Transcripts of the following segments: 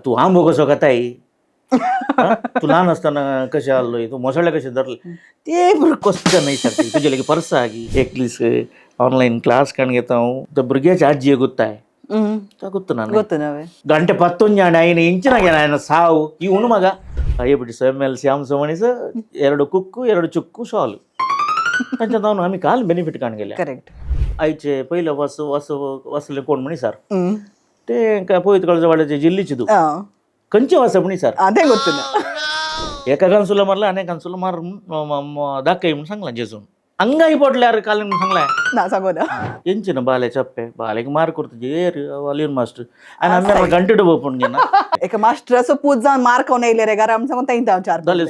तू आंबो कसो खाताय, हा? तू लहान असताना कसे आलोय, तू मोसाळ्या कसे धरले, ते बरं क्वेश्चन नाही सांगते तुझ्या लगे परसा आगी. एक दीस ऑनलाईन क्लास काण घेता हांव, तर भुरग्याची आजी गुत्ताय ता गुत्त ना. ಗೊತ್ತು ನಾವೇ. ಗಂಟೆ ಪತ್ತೊಂಜಾಣೆ ಆಯ್ನ ಇಂಚಿನಾಗೆ ఆయన ಸಾವು ಈ ಉಣು ಮಗ ಅಯ್ಯಬಿಟ್ಟು ಎಮ್ ಎಲ್ ಶ್ಯಾಮ್ ಸೋಮಣಿಸ ಎರಡು ಕುಕ್ಕು ಎರಡು ಚುಕ್ಕು ಶಾಲು तांच्या आमी काल बेनिफीट काण गेले. करेक्ट. आयचे पयले वस वस वसले कोण म्हणी सर, ते काय पळयत कळजा वाड्याचे जिल्लीची तू खंयचे वस म्हणी सर. ಅದೇ ಗೊತ್ತು. एका कान्सुला मारला आणि कान्सुला मार दाखय म्हणून सांगला जेजून अंगाई पडल्यार काल म्हणून सांगलाय. ನಾ सांगोना. ಎಂಚಿನ ಬಾಲೆ ಚಪ್ಪೆ ಬಾಲೆಗೆ ಮಾರ್ ಕೊಡ್ತಿದ್ದೆ ಏರು ಅಲ್ಲಿನ ಮಾಸ್ಟರ್ आणि आम्ही ಗಂಟೆಡು ಬೋಪುಂಡು ಗೆನ. एक मास्टर असो पूत जावन मार खावन येयले रे घरा म्हण सांगून तांकां हांव चार. जाले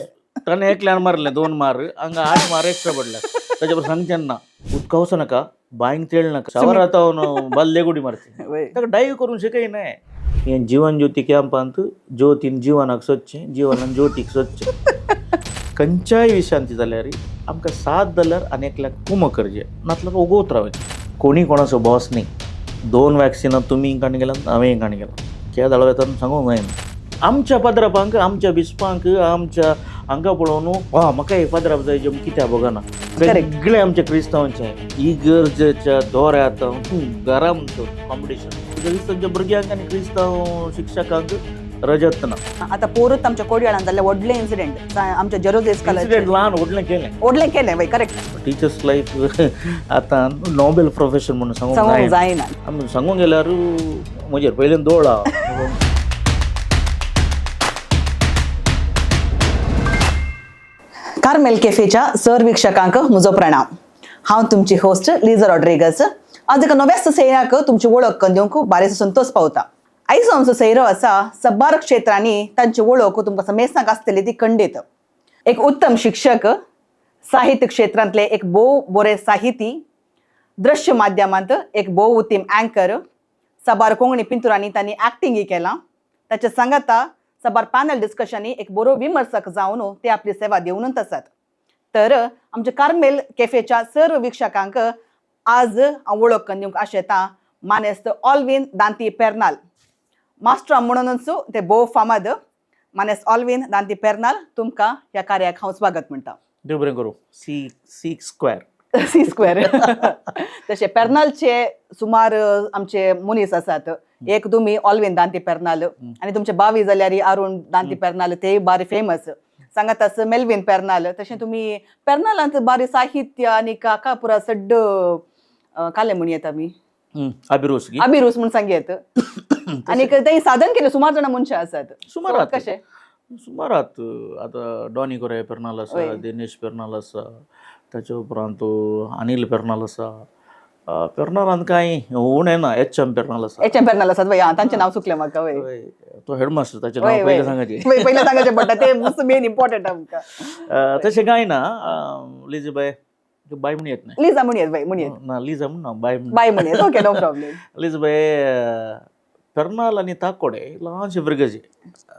ताणें एकल्यान मारले दोन मार, हांगा आठ मार एक्स्ट्रा पडले. ताच्या बरोबर सांगचें ना, उदका वचो नाका, बांयक तेळ नाका, शावर आतां बाल्ले गुडी मारची. ताका डायव करून शिकय नाय. हें जीवन ज्योती कॅम्पांत ज्योतीन जिवनाक सोदचें, जिवनान ज्योतीक सोदचें. खंयच्याय विशयांत जाल्यार आमकां साथ जाल्यार आनी एकल्याक कुमक करचें, नातल्यार ओगोत रावचें. कोणी कोणाचो बॉस न्ही. दोन वॅक्सिनां तुमी काण गेला, हांवें काण गेला, क्या दाळो येता सांगूंक जायना. आमच्या पाद्रापांक, आमच्या बिस्पांक, आमच्या हांगा पळोवन वा म्हाका हे पाद्राप जाय जें कित्याक बगना. सगळे आमच्या क्रिस्तांवचे इगर्जेच्या दोऱ्यात घरा म्हणतो कॉम्पिटिशन. क्रिस्तांच्या भुरग्यांक आनी क्रिस्तांव शिक्षकांक रजत ना. आता पोरूच आमच्या कोडयाळान जाल्ले व्हडले इन्सिडेंट आमच्या जेरोजेस इन्सिडेंट कॉलेज. ल्हान व्हडलें केलें. व्हडलें केलें वय, करेक्ट. टिचर्स लायफ आतां नोबेल प्रोफेशन म्हणून सांगूंक सांगूंक जायना. जायना. आमी सांगूंक गेल्यार म्हजेर पयल्यान दोळ. कार्मेल कॅफेच्या सर वीक्षकांक म्हजो प्रणाम. हांव तुमची होस्ट लिजा रॉड्रिगस. आज एका नव्याच सैराक तुमची वळख करून दिवंक बारीक संतोष पावता. आयज आमचो सैरो आसा, सबार क्षेत्रांनी तांची वळख तुमकां समेस्तांक आसतली ती खंडीत. एक उत्तम शिक्षक, साहित्य क्षेत्रांतले एक भोव बरे साहिती, दृश्य माध्यमांत एक भोव उत्तम अँकर, साबार कोंकणी पिंतुरांनी तांणी ऍक्टिंगय केलां. ताच्या सांगाता साबार पॅनल डिस्कशनी एक बरो विमर्शक जावन ते आपली सेवा दिवनूच आसात. तर आमच्या कार्मेल कॅफेच्या सर्व वीक्षकांक आज हांव वळख करून दिवंक आशेता मानेस्त ऑलवीन दांती पेर्नाल. मास्टर म्हणूनच ते भोव फामाद. मानेस्त ऑलवीन दांती पेर्नाल, तुमकां ह्या कार्याक हांव स्वागत म्हणटा. देव बरें करूं. C C square. C square. तशे पेर्नालचे सुमार आमचे मनीस आसात. एक तुमी ऑलवीन दांती पेर्नाल आनी तुमचे भावी जाल्यार अरुण दांती पेर्नाल, तेय बारी फेमस. सांगात आस मेल्वीन पेर्नाल. तशें तुमी पेर्नालांत बारी साहित्य आनी काका पुरा सड्ड काले म्हण येता आमी. अभिरोस. अभिरूस म्हूण सांगयत आनी तें साधन केलें सुमार जाणां मनशां आसात. सुमार So, आत. कशें? सुमारात आतां डॉनी कोराय पेर्नाल आसा, दिनेश पेर्नाल आसा, ताच्या उपरांत अनिल पेर्नाल आसा. पेर्नालांत कांय उणें ना. एच एम पेर्नाल आसा. एच एम पेर्नाल आसात वय, आं, तांचें नांव चुकलें म्हाका वय. हय, तो हेडमास्टर, ताचें नांव पयलें सांगाचें. वय, पयलें सांगाचें पडटा तें मेन इम्पॉर्टंट आमकां. तशें कांय ना. लिजी बाय, बाय म्हण येत न्हय. लिजा म्हणयेत बाय म्हणयेत. ना, लिजा म्हण ना, बाय म्हण. बाय म्हणयेत, ओके, नो प्रॉब्लेम. लिज बाय, पेर्नाल आनी ताकोडे ल्हानशे भुरगे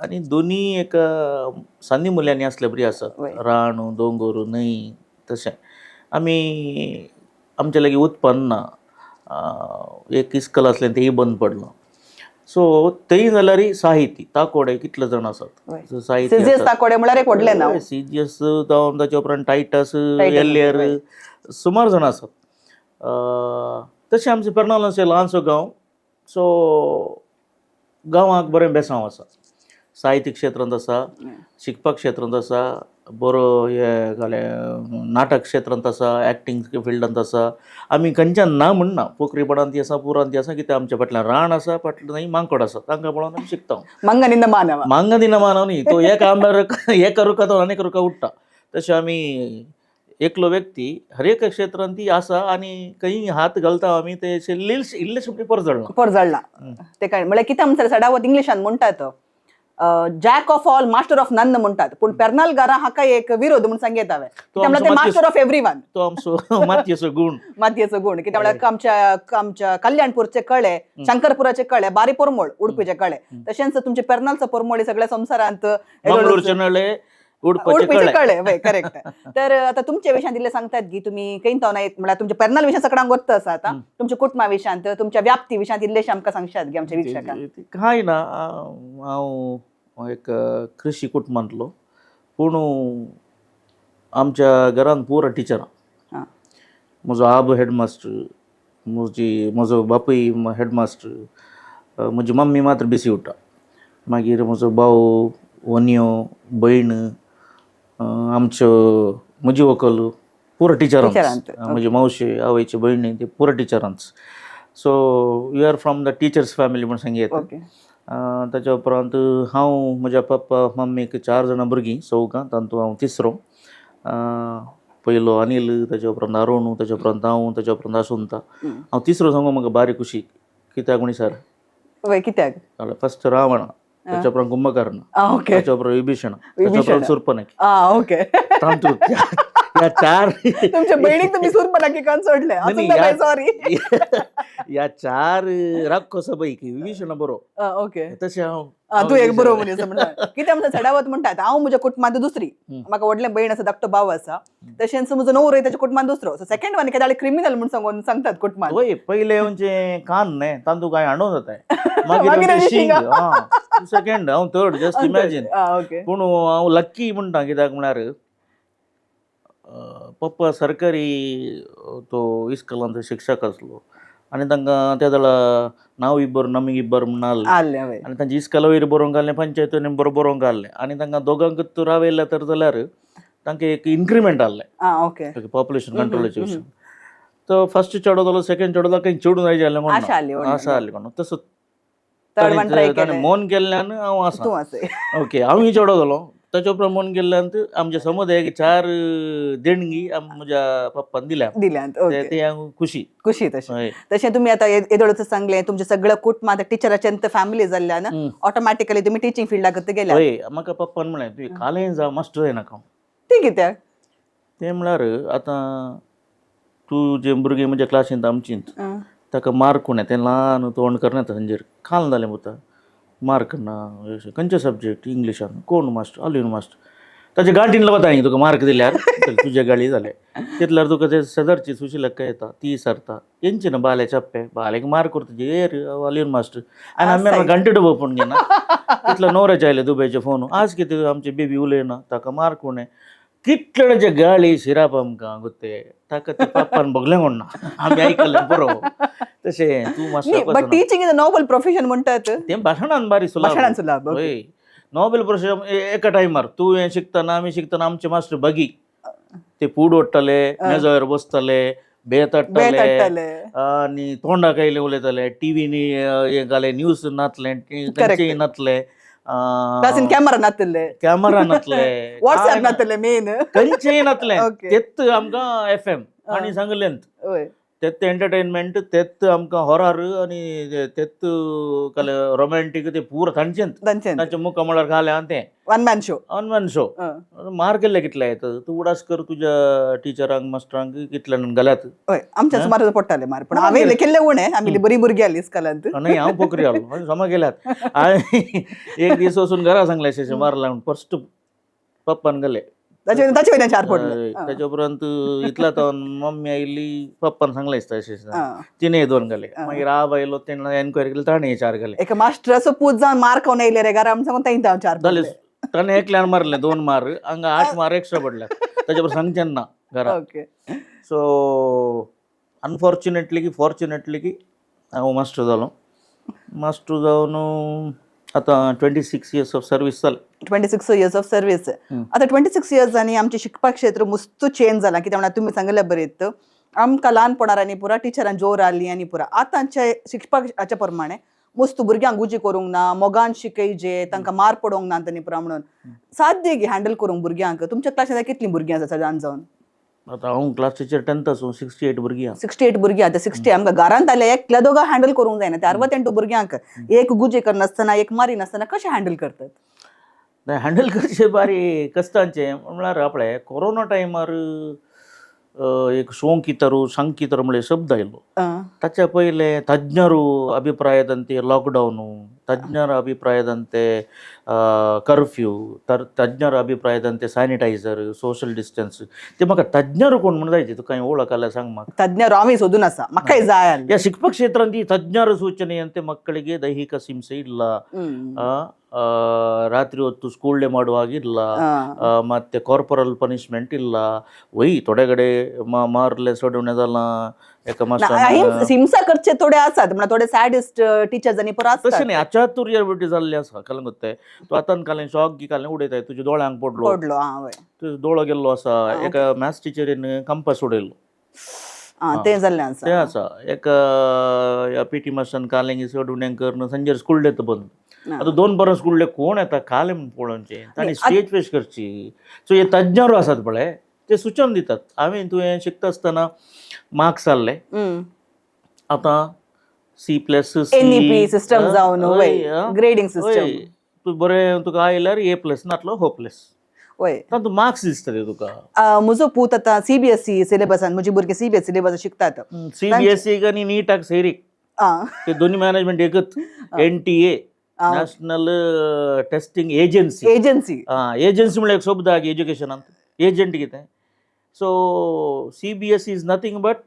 आनी दोनी एक संदी मुल्यांनी आसले बरी आसात. रान, दोंगर, न्हंय, तशें आमी आमचे लागीं उत्पन्न ना. एक इस्कल आसलें, तेंय बंद पडलां. सो तेय जाल्यार साहित्य ताकोडे कितले जाण आसात साहित्य. सीजीएस ताकोडे म्हळ्यार एक व्हडलें नांव. सी जी एस जावन ताच्या उपरांत टायटस, एल आर, सुमार जाणां आसात. तशें आमचें पेर्नाल अशें ल्हानसो गांव. सो गांवाक बरें बेसांव आसा, साहित्य क्षेत्रांत आसा, शिकपाक क्षेत्रांत आसा, बरो हे घाले नाटक क्षेत्रांत आसा, एक्टींग फिल्डांत आसा. आमी खंयच्यान ना म्हणना, पोखरीपणांत आसा, पुरांत आसा. कित्याक आमच्या फाटल्यान रान आसा, फाटल्यान मांकड आसा, तांकां पळोवन आमी शिकता. मंगनिंद मानव. मांगदिना मानव न्ही तो. एका आंब्यार एका रुखांत आनी रुखा उडटा, तशें आमी एकलो व्यक्ती हर एक क्षेत्रांत ती आसा आनी खंय हात घालता आमी ते इल्लेशे इल्लेशे परजळना. परजळना ते काय म्हळ्यार कितें म्हणसर सडावत इंग्लिशान म्हणटात, jack of all master of none म्हणटात, पूण पेर्नाल गारा हाका एक विरोध म्हूण सांगयत हांवें. तो कित्याक आमचो ते मास्टर ऑफ एवरी वन. तो आमचो मातयेचो गुण. मातयेचो गुण. कित्याक म्हळ्यार आमच्या आमच्या कल्याणपूरचे कळे, शंकरपुराचे कळे, बारी पोरमोळ, उडपीचे कळे, तशेंच तुमचे पेर्नालचो पोरमोळ हे सगळ्या संवसारांत. मंगळूरचे नळे. उडपाचें उडपीचे कळ्ळें. कळ्ळें वय, करेक्ट. तर आता तुमच्या विशयान दिल्ले सांगतात की तुम्ही खंय तो नाही म्हळ्यार तुमच्या पर्सनल विशयान सगळ्यांक गोत्त आसा आतां, तुमच्या कुटुंबा विशयांत, तुमच्या व्याप्ती विशयांत इल्लेशे आमकां सांगशात गे आमच्या वीक्षकांक. काय ना, हांव एक कृषी कुटुंबांतलो, पूण आमच्या घरांत पुरा टिचरां. म्हजो आबो हेडमास्टर, म्हजी म्हजो बापूय हेडमास्टर, म्हजी मम्मी मात्र बिसी उरता, मागीर म्हजो भाव, व्हनयो, भयण, आमच्यो म्हजी व्हंकल पुरा टिचरांच. टिचरांत, म्हजी मावशी, आवयची भयणी, ती पुरा टिचरांच. So you are from the teachers family म्हूण सांग येता. ताच्या उपरांत हांव म्हज्या पप्पा मम्मीक चार जाणां भुरगीं, चवगां, तातूंत हांव तिसरो. पयलो अनील, ताच्या उपरांत अरुण, ताच्या उपरांत हांव, ताच्या उपरांत आसुंता. हांव तिसरो सांगू म्हाका बारी खुशी, कित्याक म्हणी सर? वय, कित्याक? फर्स्ट रावण, ताच्या उपरांत कुंभकर्ण, ओके ताच्या उपरांत विभीषण, ताच्या उपरांत सुर्पनखी. ओके तातूंत ह्या चार तुमच्या बहिणीक तुम्ही सुरपणाकी कोण सोडले? नाही, सॉरी. ह्या चार राक्षसा पैकी विभीषण बरो. ओके तशें हांव तूं एक बरो मनीस म्हणटा. कित्याक म्हणटा चडावत म्हणटात, हांव म्हज्या कुटुंबांत दुसरी, म्हाका व्हडलें भयण आसा, धाकटो भाव आसा, तशेंच म्हजो नवरोय ताच्या कुटुंबांत दुसरो. सो सेकंड वन केदाळे क्रिमिनल म्हूण सांगून सांगतात कुटुंबांत. वय, पयले म्हणजे कान न्ही, तांतू काय हांडो जाताय, मागीर मागीर शिंग. शिंग, सेकंड हांव थर्ड, जस्ट इमॅजीन. ओके पूण हांव लक्की म्हणटा, कित्याक म्हळ्यार पप्पा सरकारी तो इस्कॉलांत शिक्षक आसलो आनी तांकां त्या वेळा नांव इब्बर नमीक इब्बर म्हूण आसलें. आसलें वय. आनी तांचे इस्कॉला वयर बरोवंक घालें, पंचायतीन बरो बरोवंक घालें, आनी तांकां दोगांकूच रावयलें तर जाल्यार तांकां एक इन्क्रिमेंट आहलें. ओके पॉप्युलेशन कंट्रोलाचे विशय तो फर्स्ट चेडो जालो, सेकंड चेडो जालो, काही चेडूं जाय जालें. आशा आसली व्हडली. आशा आसली कोण तसो थर्ड वन ट्राय ताणें केलें. मौन केल्ल्यान हांव आसा. तूं आसा. ओके, हांवूय चेडो जालो, ताच्या उपरांत मौन केल्ल्यान आमच्या समुदायाक चार देणगी म्हज्या पप्पान दिल्या. दिल्यांत. ते ओके ते हांव खुशी. खुशी तशें. हय. तशें तुम्ही आता येदोळच सांगलें, तुमचे सगळं कुटुंब आता टिचराच्या फॅमिली जाल्ल्यान ऑटोमॅटिकली तुम्ही टिचिंग फिल्डाक गेल्या. हय, म्हाका पप्पान म्हणलें, तुवें कालें जा, मास्टर जायनाका. ती कित्याक? तें म्हळ्यार आतां तूं जे भुरगीं म्हज्या क्लासींत आमचींत, ताका मार्क उणें, तें ल्हान तोंड करना, तांचेर खाल जालें पुता, मार्क ना. खंयचे सब्जेक्ट? इंग्लिशान. कोण मास्टर? अलिन मास्टर. ताचे गांठीन वता न्ही, तुका मार्क दिल्यार तुजे गाळी जाले तितल्यार तुका ते सदरची सुशिलक्का येता, ती सरता तेंची ना बाले चप्पे बालेक मार्क करता येर अलिन मास्टर आनी आमी घंटे डबो पण घेना. तितलो नवऱ्याचे आयले दुबयचे फोन, आज कितें आमचे बेबी उलयना, ताका मार्क उणें, कितले गाळी शिराप आमकां गुत्ते. ताका ते पप्पान भोगलें म्हण ना, आमी आयकलें बरो तशें तूं master. But teaching is a noble profession म्हणटात. तें भाशणान बारी सुलाभ. भाशणान सुलाभ, okay. हय, नोबेल पुरस्कार एका टायमार तूं हें शिकतना, आमी शिकतना आमचे मास्टर बगी ते पूड ओडटाले, मेजावर बसताले, बेत बेत हाडटाले हाडटाले. आनी तोंडाक आयले उलयताले, टिवीनी हें घालें, न्यूज नातलें, खंयचेय नातलें, क्लासीन कॅमेरा नातले, कॅमेरा नातले, व्हॉट्सएप नातले मेन. खंयचेय नातलें. Okay. तेत आमकां एफ एम आनी सांगलें, हय तेत एंटरटेनमेंट, तेत आमकां हॉरर आनी तेत काले रोमॅन्टीक, ते पुरा तांचेंच. तांचें. तांच्या मुखामळार घालें आनी तें one man show. One man show. मार केल्ले कितले येता तूं उडास कर तुज्या टिचरांक मास्टरांक कितल्या घाल्यात. हय, आमच्या सुमार पडटाले मार, पण हांवें केल्ले उणें, आमी बरी भुरगीं आसली इस्कॉलांत. नाही, हांव पोखरी आलो, हांवें समा केल्यात. हांवें एक दीस वचून घरा सांगलें, अशें मारला म्हूण, फर्स्ट पप्पान गेले. ताचे ताचे वयल्यान चार पडले. ताच्या उपरांत इतला तो मम्मी आयली, पप्पान सांगलें दिसता अशें अशें. आं. तिणें दोन घाले, मागीर आब आयलो, तेणें एनक्वायरी केली, ताणें चार घाले. एका मास्टराचो पूत जावन मार खावन येयले रे घरा म्हूण सांगून तांणी हांव चार जाले पडले. ताणें एकल्यान मारलें दोन मार, हांगा आठ मार एक्स्ट्रा पडल्या. ताच्या बरोबर सांगचें ना घरा. ओके सो अनफॉर्च्युनेटली की फॉर्च्युनेटली की हांव मास्टर जालो. मास्टर जावन आतां 26 इयर्स ऑफ सर्वीस जाले. 26 इयर्स ऑफ सर्वीस. आता 26 इयर्स आनी आमचें शिकपाक क्षेत्र मस्त चेंज जाला. कित्याक म्हणल्यार तुमी सांगिल्लें बरें, आमकां ल्हानपणार आनी पुरा टिचरान जोर आसली आनी पुरा आतांचे शिकपाक हाच्या प्रमाणे मस्त भुरग्यांक गुजी करूंक ना, मोगान शिकयजे, तांकां मार पडोवंक ना आनी पुरा म्हणून साध्य गी हँडल करूंक भुरग्यांक. तुमच्या क्लासीन कितलीं भुरगीं आसा सदांच जावन? आतां हांव क्लास टिचर टेंथ आसूं, 68 भुरगीं आसा. 68 भुरगीं. आतां 60 आमकां घरांत आल्या एकल्या दोगां हँडल करूंक जायना, ते 68 भुरग्यांक एक गुजे करनासतना, एक मारी नासतना कशें हँडल करतात? हँडल करचें बारी कश्टांचें. म्हळ्यार आपले कोरोना टायमार एक सोंकितरू सांकितर म्हळ्ळे शब्द आयलो. ताच्या पयलें तज्ञरू अभिप्राय ते लॉकडावन ತಜ್ಞರ ಅಭಿಪ್ರಾಯದಂತೆ ಕರ್ಫ್ಯೂ, ತಜ್ಞರ ಅಭಿಪ್ರಾಯದಂತೆ ಸ್ಯಾನಿಟೈಸರ್, ಸೋಷಿಯಲ್ ಡಿಸ್ಟೆನ್ಸ್, ते म्हाका तज्ञर कोण म्हणून जायचे तुका कांय वळख आल्या सांग म्हाका. तज्ञರು आमी सोदून आसा, म्हाकाय जाय आसलें. या ಶಿಕ್ಷಣ ಕ್ಷೇತ್ರಾಂत ಈ ತಜ್ಞರ ಸೂಚನೆಯಂತೆ ಮಕ್ಕಳಿಗೆ ದೈಹಿಕ ಹಿಂಸೆ ಇಲ್ಲ, ಆ, ಆ, ರಾತ್ರಿ ಹೊತ್ತು ಸ್ಕೂಲ್ ಡೇ ಮಾಡುವಾಗಿಲ್ಲ, ಮತ್ತೆ ಕಾರ್ಪೊರಲ್ ಪನಿಷ್ಮೆಂಟ್ ಇಲ್ಲ. ಒಯ್ ತೊಡೆಗಡೆ ಮಾರ್ಲೆ सोडवण्यात एका मास्टरान. हिंसा करचे थोडे आसात म्हणल्यार थोडे सॅडिस्ट टिचर्स आनी पुरो तशें आसतात. न्ही, अचातुर्य बी जाल्लें आसा. कालन गोत्ते तूं आतां कालें शॉक गी कालें उडयताय, तुज्या दोळ्यांक पडलो. पडलो, आं वय. तुजो दोळो गेल्लो आसा. एका मॅथ्स टिचरीन कंपास उडयलो. आं, तें जाल्लें ते आसा. आसा. एका पी टी मास्टरान कालें सोडून करून संजेर स्कूल डे बंद. आतां दोन बरां स्कूल डे कोण येता कालें म्हूण पळोवचें, तांणी स्टेज फेस करची. सो हे तज्ञर आसात पळय, ते सुचन दितात. हांवें तुवें शिकता आसतना मार्क्स जाल्ले, आतां C plus. NEP system जावन वय, ग्रेडींग सिस्टम. तूं बरें तुका आयल्यार ए प्लस, नातलो होपलेस. वय. तातूंत मार्क्स दिसतले तुका. म्हजो पूत आतां सीबीएसई सिलेबसान, म्हजी भुरगीं सीबीएसई सिलेबस शिकतात. सीबीएसई आनी नीटाक सैरीक. ते दोन्ही मॅनेजमेंट एकच. NTA, national testing agency. Agency. Agency म्हणल्यार एक शब्द आहा एज्युकेशनांत, एजंट कितें. So CBSE is nothing but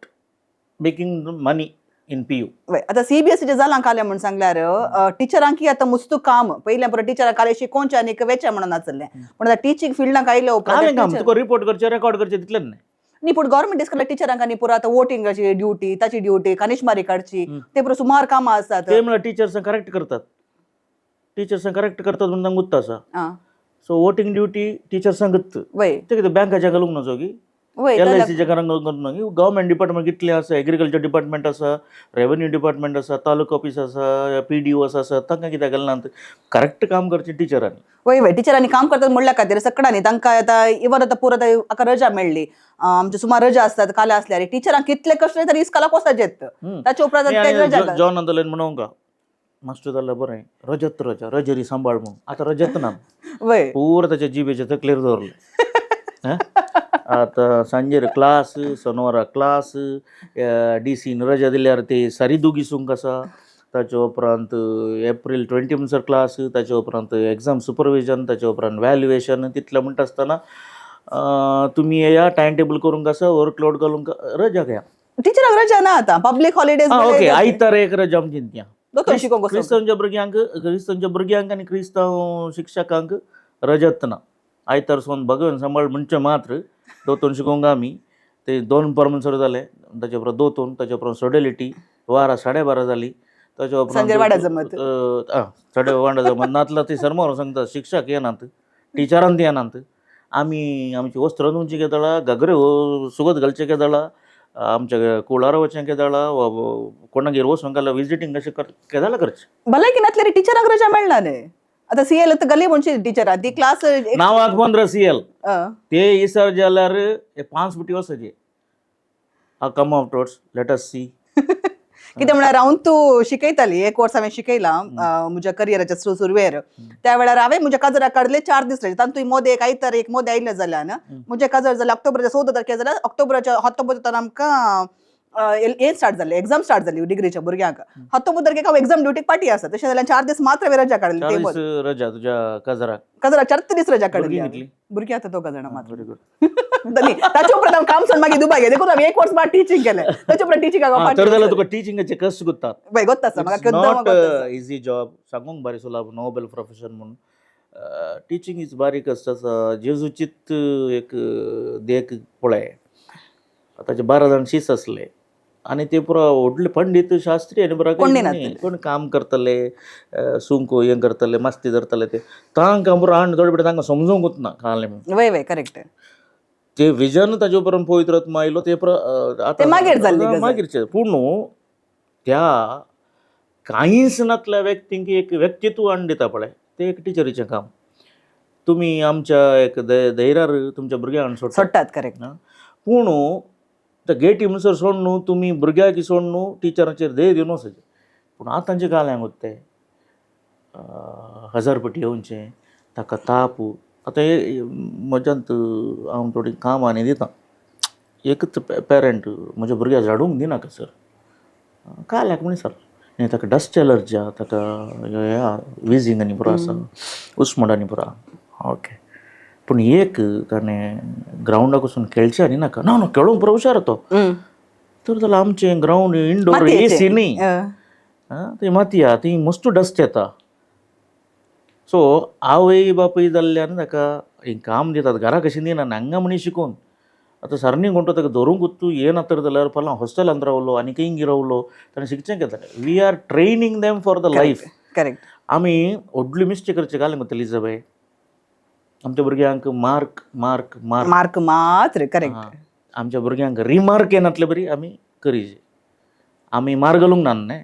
making money in PU. वय, आतां सीबीएसईचें जालां कालें म्हूण सांगल्यार टिचरांकी आतां मुस्तू काम. पयलें पुरो टिचरां कालें शिकोवचें आनीक वेचें म्हणून आसलें, पूण आतां टिचींग फिल्डाक आयले कालें काम उपरांत तुका रिपोर्ट करचें, रेकॉर्ड करचें, तितलें न्हय. न्ही, पूण गव्हर्मेंट इस्कुला टिचरांक आनी पुरो आतां वोटिंगाची ड्युटी, ताची ड्युटी, कनिशमारी काडची, ते पुरो सुमार कामां आसात. ते म्हणल्यार टिचर्सां करेक्ट करतात, टिचर्सां करेक्ट करतात म्हणून तांकां गुत्त आसा. So voting duty टिचर्सांक गुत्त. वय. ते कितें बँकाच्या घालूंक नजो की वय. एल I सीच्या घरांक घालूंक नजो. गव्हर्मेंट डिपार्टमेंट कितलें आसा, एग्रीकल्चर डिपार्टमेंट आसा, रेवेन्यू डिपार्टमेंट आसा, तालुका ऑफीस आसा, पी डी ओ आसा, तांकां कित्याक घालना? करेक्ट काम करचें टिचरांनी. वय वय, टिचरांनी काम करतात म्हणल्या खातीर सकडांनी तांकां आतां इवन आतां पुरो आतां आतां रजा मेळ्ळी, आमचे सुमार रजा आसतात काल्या आसल्यार टिचरांक कितले कश्ट तरी इस्कोलाक वचपाचेत. ताचे उपरांत ते रजा जॉन आंदोलन म्हणूंक का मास्टर जाल्यार बरें, रजत रजा रजरी सांबाळ म्हणून आतां रजत ना. वय. पुरो ताच्या जिबेच्या तकलेर दवरलें. आतां सांजेर क्लास, सोनवारा क्लास, डी सीन रजा दिल्यार ते सारी दुगी सूंक आसा. ताच्या उपरांत एप्रील 20 म्हणसर क्लास, ताच्या उपरांत एग्जाम सुपरविजन, ताच्या उपरांत व्हॅल्युएशन. तितलें म्हणटा आसतना तुमी येया, टायम टेबल करूंक आसा, वर्कलोड घालूंक रजा घेया. टिचरांक रजा ना आतां, पब्लीक हॉलिडेज. आं ओके, आयतार एक रजा आमची दिया. दोतोर शिकोवंक वचोंक. क्रिस्तांवच्या भुरग्यांक आनी क्रिस्तांव शिक्षकांक रजत ना. आयतार सोन भगवान सांबाळ म्हणचें मात्र दोतोन शिकोवंक आमी ते दोन पर म्हणसर जाले. ताचे उपरांत दोतोन, ताचे उपरांत सोडेलिटी, 12 साडे 12 जाली. ताच्या सांजेर वाड्यार जमत. आं, साडे वांडा जमत नातला ती सरमार सांगता, शिक्षक येनात, टिचरांत येनात, आमी आमची वस्त्रां धुवची केदळा, घागरे सुगत घालचे केदळा, आमच्या कुळारा वचचें केदळा, वा कोणागेर वचूंक जाल्यार विजिटींग अशें केदळा करचें. भलायकी नासल्यार टिचरांक रजा मेळना न्ही. आतां सी एल गली म्हणची टिचरां ती क्लास. नांवाक 15 सी एल, ते इसर जाल्यार 5 फुटी वचचे. Come afterwards, let us see. कितें म्हळ्यार हांव तूं शिकयताली, एक वर्स हांवें शिकयलां म्हज्या करियराच्या सुरवेर. त्या वेळार हांवें म्हज्या काजराक काडले 4 दीस रजा. तातूंत मोदें एक आयतार एक मोदें आयलें जाल्यार म्हजें काजर जालें ऑक्टोबराच्या 14 तारखेर, जाल्यार ऑक्टोबराच्या 19 आमकां हें स्टार्ट जालें, एक्झाम स्टार्ट जाली डिग्रीच्या भुरग्यांक. 19 तारखेक हांव एक्झाम ड्युटीक पाटी आसा, तशें जाल्यार 4 दीस मात्र हांवें रजा काडली. 4 ते दीस रजा तुज्या काजराक. काजराक 4 दीस रजा काडली भुरगीं हांवें. कितलीं? भुरगीं आतां दोगां जाणां मात्र. Very good. न्ही, ताचे उपरांत हांव काम सोडून मागीर दुबय गेलें, देखून हांवें एक वर्स मात टिचींग केलें. ताचे उपरांत टिचींग हांव तर जाल्यार तुका टिचिंगाचे कश्ट गुत्तात. वय, गोत्त आसा म्हाका, it's केद्दां not गोत्त आसा. Easy job. सांगूंक बारी सुलाभ नोबेल प्रोफेशन म्हणून. टिचींग is बारीक आसता आसा. जेजूचीत एक देख पळय, ताचे 12 जाण शीस आसले आनी ते पुरो व्हडले पंडीत शास्त्री आनी पुरो कोण नासले. कोण काम करतले, सुंक हें करतले, मस्ती धरतले, ते तांकां पुरो हाड थोडे भितर तांकां समजूंकूच ना कालें म्हणून. वय वय, करेक्ट. ते विजन ताजे उपरांत पवित्र आत्मा आयलो, ते ते मागीर जाल्ली गजाल. मागीरचे. पूण न्हू त्या कांयच नातल्या व्यक्तींक एक व्यक्तित्व हाडून दिता पळय, तें एक टिचरीचें काम. तुमी आमच्या एक धैर्यार तुमच्या भुरग्यांक सोडटात. सोडटात, करेक्ट. पूण ते गेटी म्हणसर सोड न्हू, तुमी भुरग्याक सोड न्हू, टिचरांचेर धैर्य दिवन वचचें. पूण आतांचे काळांक ते हजारपटी येवचें, ताका ताप. आतां हे म्हज्यांत हांव थोडीं कामां आनी दिता. एकच पेरंट म्हज्या भुरग्याक झाडूंक दिनाका सर, काल्याक म्हणी सर आनी ताका डस्ट एलर्जी आहा, ताका हें आहा, विजींग आनी पुरो आसा, उस्मड आनी पुरो आहा. ओके, पूण एक ताणें ग्रावंडाक वचून खेळचें आनी नाका, ना ना खेळूंक पुरो हुशार तो. तर जाल्यार आमचें ग्रावंड इंडोर एसी न्ही, थंय माती आहा, थंय मस्त डस्ट येता. सो आवय बापूय जाल्ल्यान ताका हें काम दितात, घरा कशीं दिना हांगा म्हणी शिकोवन. आतां सरणी कोण ताका धरूंक तूं येना तर जाल्यार फाल्यां हॉस्टेलांत रावलो आनी खंय रावलो ताणें शिकचें घेतलें. We are training them for the life. Correct. आमी व्हडली मिस्टेक करची घालें मग लिजाबाय, आमच्या भुरग्यांक मार्क मार्क मार्क मार्क मात्र. करेक्ट. आमच्या भुरग्यांक रिमार्क येनातले बरी आमी करीजे, आमी मार्क घालूंक ना न्हय,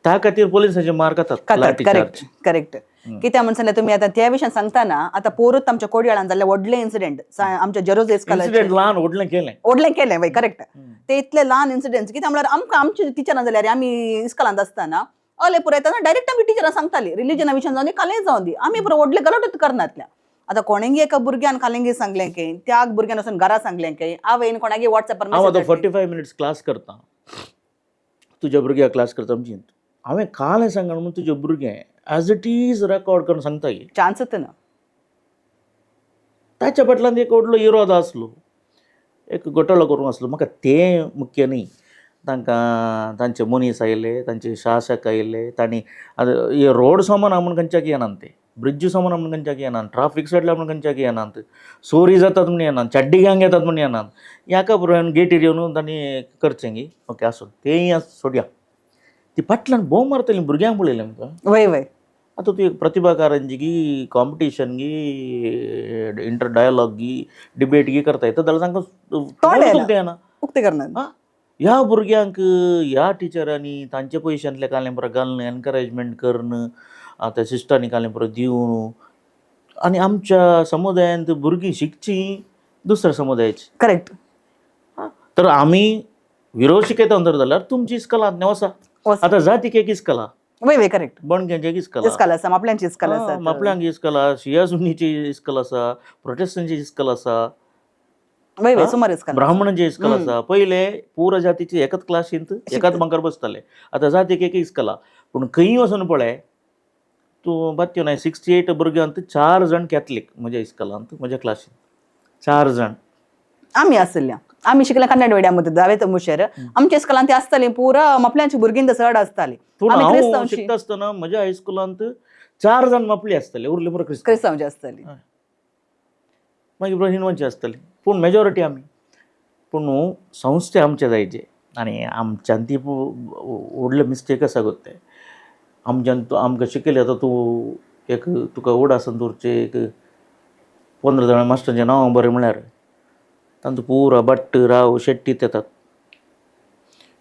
त्या खातीर पोलिसांचे मार्क खातात, लाठी करेक्ट चार्ज. करेक्ट. कित्या म्हण सांगलें तुमी आतां त्या विशयान सांगता ना, आतां पोरूत आमच्या कोडयाळान जाल्ले व्हडले इन्सिडेंट आमच्या जेरोज इन्सिडेंट ल्हान व्हडलें केलें. व्हडलें केलें वय. करेक्ट. ते इतले ल्हान इन्सिडेंट्स कित्याक म्हळ्यार आमकां आमचे टिचरां जाल्यार आमी इस्कॉलांत आसतना अले पुराय येतना डायरेक्ट आमी टिचरां सांगताली, रिलिजना विशयान जावं दी, कालें जावं दी, आमी पुरो व्हडले गलटूच करनातल्या. आतां कोणेंगी एका भुरग्यान कालेंगी सांगलें की त्या भुरग्यान वचून घरा सांगलें की आवयन कोणागे वॉट्सएपार हांव आतां 45 मिनिट्स क्लास करता, तुज्या भुरग्याक क्लास करता आमची. हांवें काल सांगण म्हणून तुजें भुरगें एज it is record करून सांगता की चान्सच ना. ताच्या फाटल्यान एक व्हडलो इरोद आसलो, एक घोटाळो करूंक आसलो. म्हाका तें मुख्य न्ही, तांकां तांचे मनीस आयले, तांचे शासक आयले, तांणी आतां हे रोड सामान म्हूण खंयच्याक येनात, ते ब्रिज सामान म्हूण खंयच्याक येनात, ट्राफीक सायडला म्हूण खंयच्याक येनात, चोरी जातात म्हूण येनात, चड्डी गँग येतात म्हूण येनात, ह्याका पुराय गेटीर येवन तांणी करचें गी. ओके, आसूं, तेंय आसूं, सोडया. ती फाटल्यान बोंब मारतली भुरग्यांक पळयलें आमकां. वय वय. आतां तूं एक प्रतिभा कारंजी गी, कॉम्पिटिशन गी, इंटर डायलॉग गी, डिबेट गी करता येता जाल्यार तांकां तोंड येना. उक्तें येना. उक्तें करनात. आं, ह्या भुरग्यांक ह्या टिचरांनी तांच्या पयशांतले कालें पुरो घालून एनकरेजमेंट करून, आतां सिस्टरांनी कालें पुरो दिवन, आनी आमच्या समुदायांत भुरगीं शिकचीं दुसऱ्या समुदायाची. करेक्ट. तर आमी विरोध शिकयता तर जाल्यार तुमची इस्कलांत वसा. आतां जातीक एक इस्कला. वय वय, करेक्ट. बोणक्यांची एक इस्कला. इस्कॉल आसा, मापल्यांची इस्कॉल आसा. मापल्यांक इस्कल आसा, शिया सुन्नीची इस्कल आसा, प्रोटेस्टंटची इस्कल आसा. वय वय, सुमार इस्कॉल. ब्राह्मणांची इस्कल आसा. पयले पुरा जातीची एकच क्लासींत एकाच बांकार बसताले, आतां जातीक एक इस्कला. पूण खंय वचून पळय तूं बात्यो न्हय, 68 भुरग्यांत 4 जाण कॅथलीक म्हज्या इस्कलांत, म्हज्या क्लासींत 4 जाण. आमी आसल्या, आमी शिकले कन्नड मिडियम मध्ये दावे मुशेर, आमच्या इस्कॉलांत ते आसताली पुरा मापल्यांची भुरगीं चड आसताली. पूण आमी हांव क्रिस्तांवची शिकता आसतना म्हज्या हायस्कुलांत 4 जाण मापली आसताले, उरले पुरा क्रिस्तांव. क्रिस्तांवची आसताली. मागीर पुरा हिंदवांची आसताली, पूण मेजॉरिटी आमी. पूण न्हू संस्थे आमचे जायचे आनी आमच्यान ती व्हडले मिस्टेक आसा गो ते आमच्यान. तूं आमकां शिकयलें, आतां तूं एक तुका उडासन दवरचें एक 15 जाणां मास्टरांचें नांव बरें म्हळ्यार तांतू पुरा भट्ट राव शेट्टीत येतात,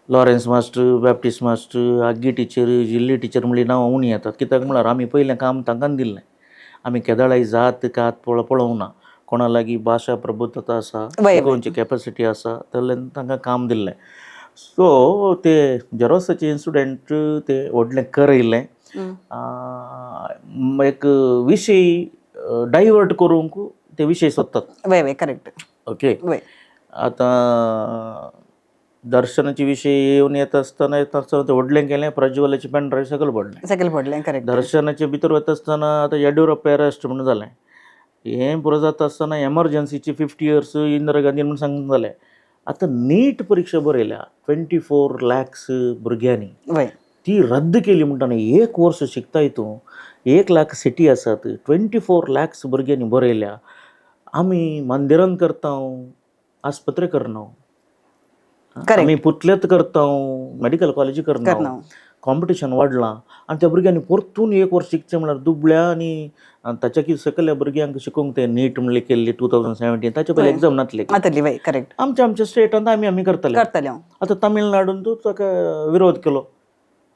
Lawrence master, Baptist master, Aggi teacher, Jilli teacher म्हणली नांवां उणी येतात. कित्याक म्हळ्यार आमी पयलें काम तांकां दिल्लें. आमी केदळाय जात कात पळोवंक ना, कोणा लागीं भाशा प्रबुद्धता आसा, वय. शिकोवची कॅपॅसिटी आसा जाल्यार तांकां काम दिल्लें. सो ते जेरोसाचे स्टुडंट ते व्हडलें करयलें, एक विशय डायवर्ट करूंक ते विशय सोदतात. वय वय, करेक्ट. ओके. वय. आतां दर्शनाचे विशय येवन येता आसतना येता आसतना ते व्हडलें केलें, प्रज्वलाचे पेन ड्रायव्ह सकयल पडलें. सकयल पडलें, करेक्ट. दर्शनाचे भितर वता आसतना आतां येडियुरप्पा अरेस्ट म्हणून जालें. हें पुरो जाता आसतना एमर्जन्सीची 50 इयर्स इंदिरा गांधी म्हणून सांगूंक जालें. आतां नीट परिक्षा बरयल्या 24 लॅक्स भुरग्यांनी, वय. ती रद्द केली म्हणटा न्ही. एक वर्स शिकताय तूं, 1 लाख सिटी आसात, 24 लॅक्स भुरग्यांनी बरयल्या. आमी मंदिरान करता, आस्पत्रे करना, करेक्ट. आमी पुतलेत करता, मेडिकल कॉलेजी करना. करना. कॉम्पिटिशन वाडलां आनी त्या भुरग्यांनी परतून एक वर्स शिकचें म्हळ्यार दुबळ्या आनी ताच्या सकयल्या भुरग्यांक शिकोवंक ते नीट म्हणली केल्ली 2017, ताच्या पयलीं एग्जाम नासले. आतली वय, करेक्ट. आमच्या आमच्या स्टेटांत आमी आमी करताले. करतले हांव. आतां तमिळनाडून तूं ताका विरोध केलो,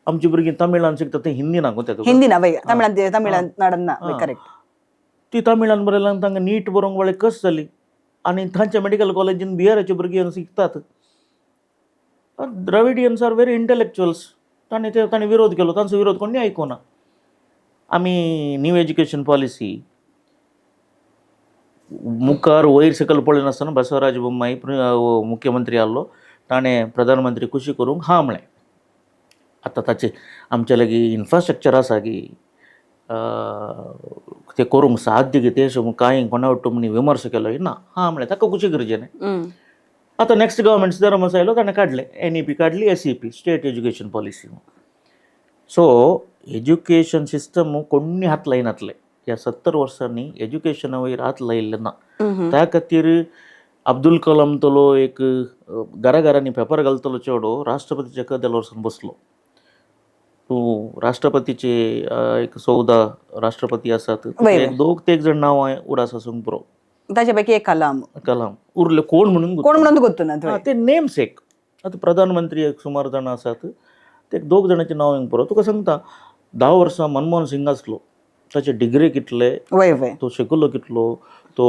आमची भुरगीं तमिळान शिकता, ते हिंदी ना गो ते तुका. हिंदी ना वय, तमिळान तमिळनाडान ना वय, करेक्ट. ती तमिळान बरयल्यान तांकां नीट बरोवंक वळे कस जाली आनी तांच्या मेडिकल कॉलेजीन बिहाराचे भुरगीं शिकतात. द्रविडियन्स are very intellectuals, तांणी ते तांणी विरोध केलो, तांचो विरोध कोणी आयकुना. आमी न्यू एज्युकेशन पॉलिसी मुखार वयर सकयल पळयनासतना बसवराज बोम्माई मुख्यमंत्री आहलो, ताणें प्रधानमंत्री खुशी करूंक हां म्हळें. आतां ताचे आमचे लागीं इन्फ्रास्ट्रक्चर आसा की ते करूंक साध्य की तें कांय कोणा म्हण विमर्श केलो ना हां म्हणलें ताका कशी गरजें न्ही. आतां नेक्स्ट गव्हर्मेंट सिद्दारामस आयलो, ताणें काडलें एनईपी काडली, SEP state education policy. So education system कोणी हात लायनातले ह्या 70 वर्सांनी एज्युकेशना वयर हात लायिल्लें ना. त्या खातीर अब्दुल कलाम तलो एक घरा घरांनी पेपर घालतलो चेडो राष्ट्रपतीच्या कदेला वचून बसलो. तूं राष्ट्रपतीचे एक 14 राष्ट्रपती आसात, एक दोग ते एक जण नांव उडास आसूंक पुरो, ताचे पैकी एक कलाम. कलाम उरले कोण म्हणून कोण म्हणून गोत्तू ना ते नेम्स एक. आतां प्रधानमंत्री एक सुमार जाणां आसात, ते दोग जाणांचें नांव येवंक पुरो. तुका सांगता 10 वर्सां मनमोहन सिंग आसलो, ताचे डिग्री कितले, वय वय, तो शिकलो कितलो, तो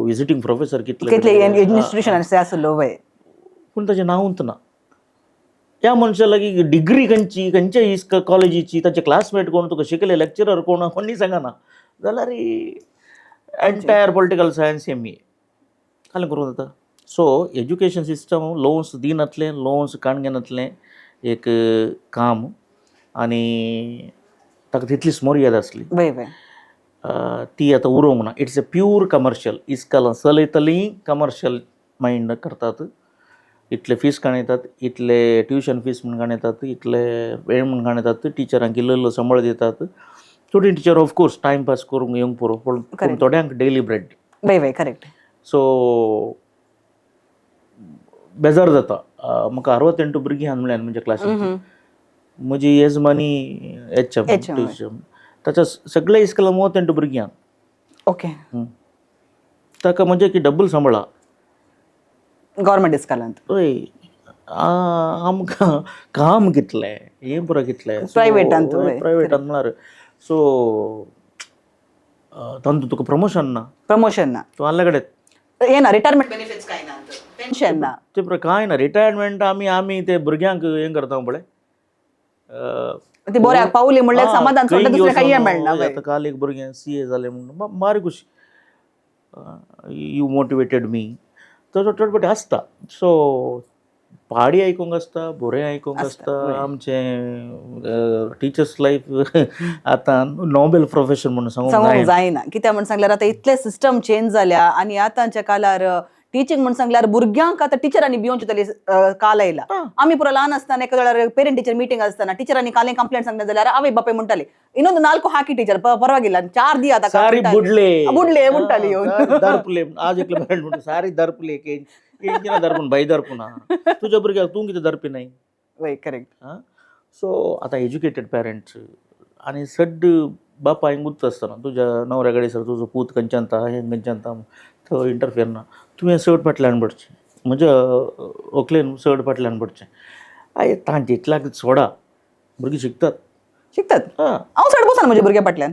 विजिटींग प्रोफेसर कितले कितले इन्स्टिट्यूशन आसलो वय, पूण ताचें नांवूच ना. त्या मनशा लागीं डिग्री खंयची, खंयच्या इस कॉलेजीची, ताचे क्लासमेट कोण, तुका शिकले लेक्चरर कोण, कोणी सांगना जाल्यार entire political science M A कालें करूंक जाता. सो एज्युकेशन सिस्टम लोन्स दिनातलें, लोन्स काण घेनातलें एक काम, आनी ताका तितलीच मर्याद आसली वय वय, ती आतां उरोवंक ना. It's a pure commercial इस्कलां चलयतलीं कमर्शियल मायंड करतात. इतले फीस काणयतात, इतले ट्युशन फीस म्हूण काणयतात, इतले वेळ म्हूण काणयतात, टिचरांक इल्लो इल्लो संबळ दितात. थोडीं टिचर ऑफकोर्स टायमपास करूंक येवंक पुरो, पूण थोड्यांक डेली ब्रेड. वय वय, करेक्ट. सो बेजार जाता. म्हाका 68 भुरगीं आहा म्हणल्यार म्हज्या क्लासीन, म्हजी येजमानी एच एम टीचर, ताच्या सगळ्या इस्कला 38 भुरगीं आहा. ओके. ताका म्हणजे की डबल सांबाळा गव्हर्मेंट इस्कलांत. हय, आमकां काम कितलें हें पुरो कितलें प्रायवेटांत प्रायवेटांत म्हळ्यार. सो तांतूत तुका प्रमोशन ना, प्रमोशन ना, तूं आहल्या कडेन हे ना, रिटायरमेंट बेनिफिट्स काय ना, पेन्शन ना, ते कांय ना. रिटायरमेंट आमी आमी ते भुरग्यांक हें करता पळय, ती बऱ्याक पावली म्हणल्यार समाधान सोडलें, दुसरें कांय मेळना. आतां काल एक भुरगें सी ए जालें म्हणून बारी खुशी, you motivated मी, तसो चटपटी आसता. सो पाडी आयकूंक आसता, बरें आयकूंक आसता. आमचें टिचर्स लायफ आतां नोबेल प्रोफेशन म्हणून सांगूंक जायना. कित्याक म्हण सांगल्यार आतां इतले सिस्टम चेंज जाल्या, आनी आतांच्या काळार टिचींग म्हण सांगल्यार भुरग्यांक आतां टिचरांनी भियोवचे तरी काल आयला. आमी पुरो ल्हान आसतना एका वेळार पेरंट टिचर मिटींग आसतना टिचरांनी कालें कंप्लेंट सांगता जाल्यार आवय बापाय म्हणटाले ಇನ್ನೊಂದು 4 ಹಾಕಿ ಟೀಚರ್ ಪರವಾಗಿಲ್ಲ 4 ದಿ ಆತ सारी बुडले बुडले म्हणटाली येवन दर्पले आज एकले पेरंट म्हणटा सारी दर्पले केंचिना दर्पून बाय दर्पूना तुज्या भुरग्याक तूं कितें दर्पी नाही. वय करेक्ट. सो आतां एज्युकेटेड पेरंट्स आनी सड्ड बापायक गुत्त आसतना तुज्या न्हवऱ्या कडेन सर तुजो पूत खंयच्यान ता हें खंयच्यान ता थंय इंटरफियर ना, तुवें चड फाटल्यान पडचें, म्हज्या व्हंकलेन चड फाटल्यान पडचें. आये तांचे इतल्याक सोडा, भुरगीं शिकतात शिकतात. हांव चड बसना म्हज्या भुरग्या फाटल्यान,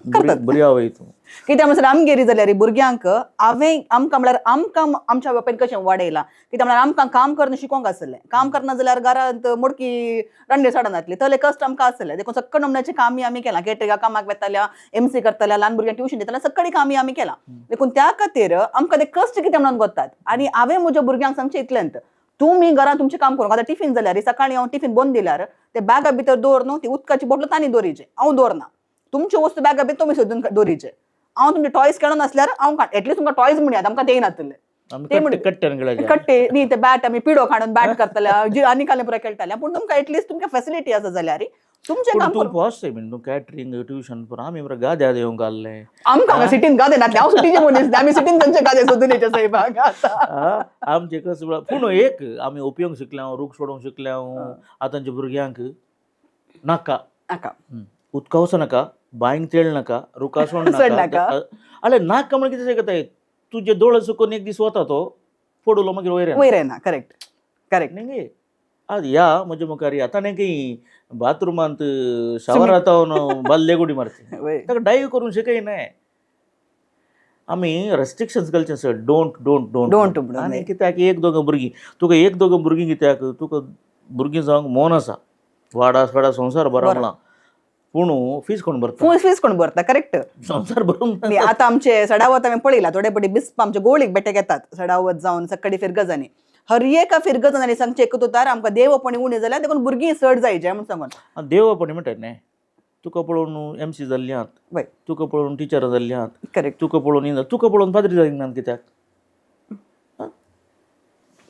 करतात बरी आवय तूं. कित्याक म्हणसर आमगेर जाल्यार भुरग्यांक हांवें आमकां म्हळ्यार आमकां आमच्या बापायन कशें वाडयलां, कित्याक म्हळ्यार आमकां काम करून शिकोंक आसलें. काम करना जाल्यार घरांत मोडकी रांडे साडनातली, तले कश्ट आमकां आसले. देखून सक्कड नमण्याचें कामय आमी केलां, केटरिंगा कामाक वेताल्या, एमसी करताल्या, ल्हान भुरग्यांक ट्युशन दिताल्या, सगळीं कामय आमी केलां. देखून त्या खातीर आमकां ते कश्ट कितें म्हणून गोतात. आनी हांवें म्हज्या भुरग्यांक सांगचें इतलेंत, तुमी घरांत तुमचें काम करूंक. आतां टिफीन जाल्यार सकाळीं हांव टिफीन बंद दिल्यार ते बॅगा भितर दवर न्हू, ती उदकाची बोटल तांणी दवरीचे, हांव दवरना. तुमच्यो वस्तू बॅगा भितर तुमी सोदून दवरीचे. हांव तुमचे टॉयज खेळून आसल्यार हांव एटलीस्ट तुमकां टॉयज म्हणयात, आमकां ते नातले कट्टे न्ही ते बॅट आमी पिडो काडून बॅट करतले आनी काले पुरो खेळटाले, पूण तुमकां एटलीस्ट तुमकां फेसिलिटी आसा जाल्यार तुमचें काम. तूं बॉस बीन तूं कॅटरींग ट्युशन पुरो आमी बरें गाद्या येवंक घाल्लें. आमकां हांगा सिटीन गादे नातले, हांव सिटीचे मनीस, आमी सिटीन तांचे गादे सोदून येचे साहेब. आमचे कसं पूण एक आमी उपयोग शिकल्या, रूख सोडूंक शिकल्या. आतांच्या भुरग्यांक नाका नाका उदका वचो नाका, बांयक तेळ नाका, रुखा सोड नाका. अरे नाका म्हणजे कितें शकता, तुजे दोळे सुकून एक दीस वता तो पडलो मागीर वयर वयर येना. Correct correct. न्ही आज या म्हज्या मुखार आतां न्ही की बाथरुमांत शावरांत बाल्ले गुडी मारचे, ताका डायव करूंक शिकयनाय आमी. रेस्ट्रिक्शन्स घालचे sir, don't don't don't don't. आनी कित्याक एक दोगां भुरगीं, तुका एक दोगां भुरगीं कित्याक, तुका भुरगीं जावंक मोन आसा, वाडा वाडा संवसार बरो म्हणला, पूण फीस कोण भरता? फीस कोण भरता? करेक्ट. संवसार भरूंक आतां आमचे सडावत हांवें पळयला, थोडे पटी बिस्प आमचे गोळीक बेटेक येतात सडावत जावन सक्कडी फिरगजांनी. हर एका फिरगत आनी सांगचें एकूच आमकां देवपणी उणें जाल्यार देखून भुरगीं चड जायचे म्हूण सांगून. देवपणी म्हणटा न्ही, तुका पळोवन एमसी जाल्ली आहात, वय. तुका पळोवन टिचर जाल्ली आहात, करेक्ट. तुका पळोवन इन तुका पळोवन पाद्री जायनात कित्याक?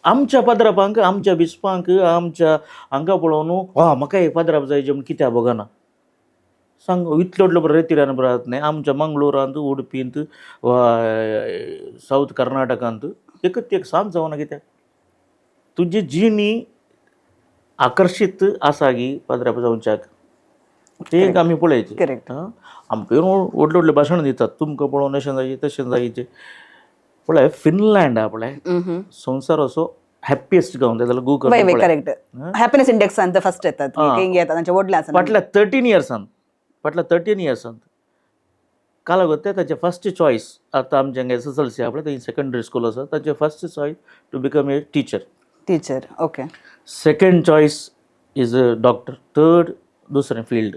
आमच्या पाद्रापांक, आमच्या बिस्पांक, आमच्या हांगा पळोवन वा म्हाका एक पाद्राप जाय म्हूण कित्याक बगना सांग. इतलो व्हडलो बरो रेतिरान राहत न्ही आमच्या मंगळुरांत, उडपींत वा सावथ कर्नाटकांत एकच एक सांत जावना कित्याक? तुजी जिणी आकर्शीत आसा गी पाद्राप जावच्याक, ते एक आमी पळयचे. करेक्ट. आमकां येवन व्हडले व्हडले भाशण दितात, तुमकां पळोवन अशें जायचे तशें जायचे. पळय फिनलँड आहा पळय, संवसार असो हॅप्पिएस्ट गांव जाल्यार गुगल वय वय, करेक्ट. हॅपीनेस इंडेक्सान फर्स्ट येतात, किंग येतात तांचे व्हडले आसा. फाटल्या 13 इयर्सान, फाटल्या 13 इयर्सान काल ते ताचे फर्स्ट चॉयस. आतां आमचे हांगा एसएसएलसी आहा पळय, थंय सेकंडरी स्कूल आसा, ताचे first choice to become a teacher. Teacher, okay. Second choice is a doctor, third दुसरें फिल्ड.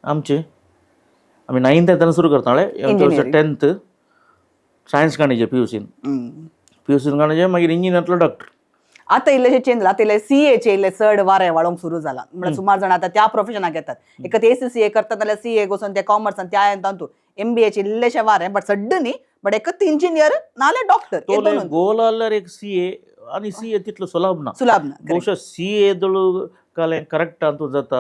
आमचे आमी नायन्थ येतना सुरू करताले, 10th science काणीचे पीयूसीन, पीयूसीन काणीचे, मागीर इंजिनियरांतलो डॉक्टर. आतां इल्लेशें चेंज जाला, आतां इल्ले सी एचे इल्ले चड वारें वाळोवंक सुरू जाला. म्हळ्यार सुमार जाण आतां त्या प्रोफेशनाक येतात. एक ए सी सी ए करतात जाल्यार सी ए वचून ते कॉमर्सान त्या तातूंत एम बी एचे इल्लेशें वारें, बट सड्ड न्ही, बट एकच इंजिनियर नाल्यार डॉक्टर. तोले गोल आल्यार एक सी ए, आनी सी ए तितलो सुलभ ना. सुलाभ ना. ಬಹುಶಃ ಸಿ ಎದಳು ಕಾಲೆ ಕರೆಕ್ಟ್ ಅಂತ जाता,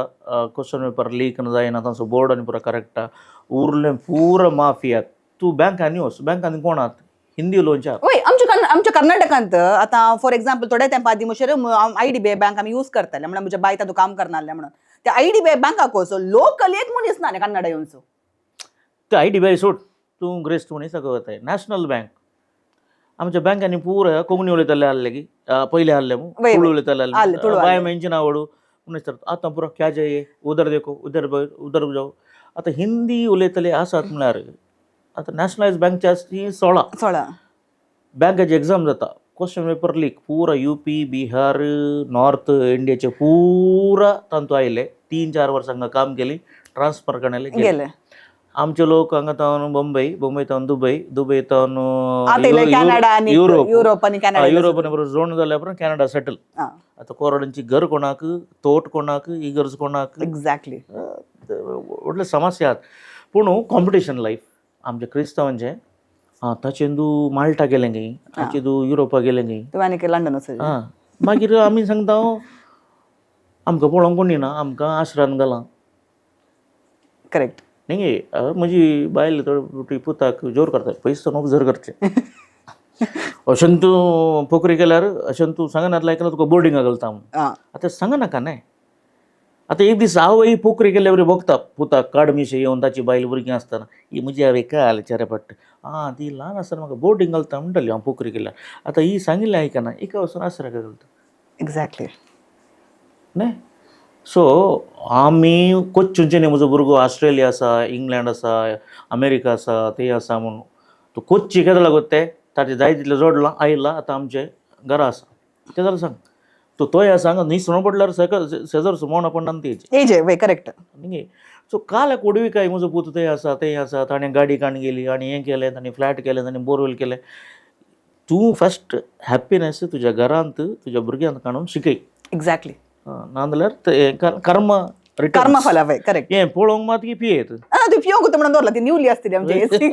क्वेश्चन पेपर लीक जायना, तांचो बोर्ड आनी पुरा करेक्ट. उरलें पुरा माफिया. तूं बँकांनी वच, बँकांनी कोणात हिंदी उलोवच्या. वय, आमच्या आमच्या कर्नाटकांत आतां फॉर एक्झाम्पल थोड्या तेंपा आदीं मुशेर I D B I bank आमी यूज करताले, म्हणल्यार म्हज्या बाय तातूंत काम करनासलें म्हणून. त्या I D B I बँकाक वचो लोकल एक मनीस ना कन्नडा येवचो. ते I D B I सोड तूं, ग्रेस्त मनीस ताका वताय नॅशनल बँक. आमच्या बँकांनी पुरा कोंकणी उलयताले आहले की पयले आहले मू, वय, तुळू वय. उलयताले. आहले, आहले तुळू बाय आहले. मेंची आवडू म्हणून आतां पुरा क्या जाये उधर देखो, उधर उधर जाओ. आतां हिंदी उलयतले आसात म्हळ्यार आतां नॅशनलायज बँकचे आसा ती 16. 16. बँकाची एक्झाम जाता, क्वेश्चन पेपर लीक पुरा यूपी, बिहार, नॉर्थ इंडियाचे पुरा तांतू आयले. 3-4 वर्सां हांगा काम केली, ट्रान्सफर करण्याले गेले. गेले. आमचे लोक हांगा तावन बंबई, बंबई तावन दुबई, दुबई तावन आतां इल्ले कॅनडा आनी युरोप, युरोप आनी कॅनडा. युरोप आनी बरोबर जोड जाल्या उपरांत कॅनडा सेटल. आतां कोराडांची घर कोणाक, तोट कोणाक, इगर्ज कोणाक. एक्झॅक्टली. व्हडले समस्या आहात. पूण कॉम्पिटिशन लायफ आमच्या क्रिस्तांवांचें. आं, ताचेंदू माल्टा गेलें गी, ताचेंदू युरोपा गेलें गी. तुवें आनी लंडन वचून. आं, मागीर आमी सांगता आमकां पळोवंक कोणी ना, आमकां आश्रान घालां. करेक्ट. न्ही गे, म्हजी बायल थोडी पुताक जोर करता, पयस ऑब्जर्व करचें. अशें तूं पोखरी केल्यार, अशें तूं सांगनातलें आयकल्यार तुका बोर्डिंगाक घालता म्हूण. आतां सांगनाका न्ही. आतां एक दीस आवय पोखरी केल्ले वरी भोगता पुताक काड मिशे येवन ताची बायल भुरगीं आसतना ही म्हजी आवय काल चेरे पडटा. आं, ती ल्हान आसतना म्हाका बोर्डिंग घालता म्हणटाली हांव पोखरी केल्यार. आतां ही सांगिल्लें आयकना, हिका वचून आसराक घालता. एक्झॅक्टली. न्ही, सो आमी कोच्चूंचे न्ही. म्हजो भुरगो ऑस्ट्रेलिया आसा, इंग्लंड आसा, अमेरिका आसा, ते आसा म्हणून तूं कोच्ची केदो लागत ते ताचे जाय तितलें जोडलां आयलां, आतां आमचें घरा आसा तें जाल्यार सांग तूं तोय आसा हांगा न्ही पडल्यार शेजार सुमोण पडना तेजी. एज वय, करेक्ट. न्ही, सो काल एक उडवी म्हजो पूत थंय आसा, थंय आसा, ताणें गाडी काण गेली आनी हें केलें, ताणें फ्लॅट केलें, ताणें बोरवेल केलें. तूं फस्ट हॅप्पिनस तुज्या घरांत तुज्या भुरग्यांक काडून शिकय. एक्झॅक्टली. नाजाल्यार ते कर्म रिटर्न. कर्म फला वय, करेक्ट. हें पळोवंक मात की पियेत. आं, ती पिवंक म्हणून दवरला, ती न्यूली आसतली आमची एसी.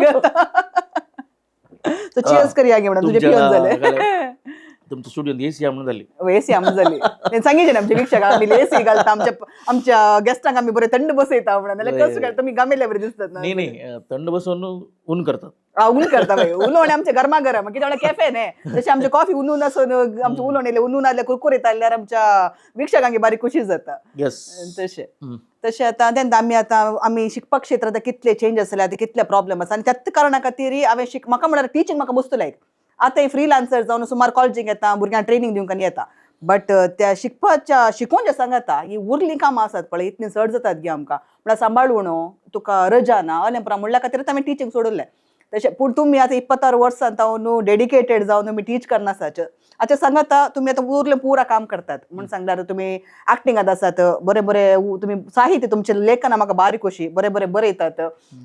सो चियर्स करया गे म्हणून तुजे पिवन जाले. तुमच्या स्टुडियोत एसी म्हणून जाली. एसी आमकां जाली सांगितलें आमच्या वीक्षकांक आमी एसी घालता, आमच्या आमच्या गेस्टांक आमी बरे थंड बसयता म्हणून. नाल्यार कसं काय तुमी गमेल्ले बरे दिसतात ना. न्ही न्ही, थंड बसून ऊन करतात. ऊन करता बाई उलोवणे आमचे गरमा गरम कितें कॅफे न्ही तशें आमचे कॉफी उनून आसून आमचें उलोवणें इल्लें उनून आसल्यार कुरकुरीत आसल्यार आमच्या वीक्षकांक बारीक खुशी जाता. येस. तशें तशें आतां तेन्ना आमी आतां आमी शिकपाक क्षेत्रांत आतां कितले चेंज आसले, आतां कितले प्रॉब्लेम आसा आनी त्याच कारणा खातीर हांवें शिक म्हाका म्हळ्यार टिचींग म्हाका मस्त लायक. आतां ही फ्रिलान्सर जावन सुमार कॉलेजीक येता, भुरग्यांक ट्रेनींग दिवंक आनी येता, बट त्या शिकपाच्या शिकोवन जें सांगता ही उरलीं कामां आसात पळय इतलीं चड जातात गे आमकां, म्हळ्यार सांबाळून तुका रजा ना अलें पुरा म्हणल्या खातीर आमी टिचींग सोडलें तशें. पूण तुमी आतां 26 वर्सां जावन डेडिकेटेड जावन तुमी टीच करनासाच आतां सांगता तुमी आतां उरलें पुरा काम करतात म्हूण सांगल्यार तुमी एक्टिंगांत आसात, बरें बरें तुमी साहित्य तुमचें लेखन म्हाका बारीक खोशी बरें बरें बरयतात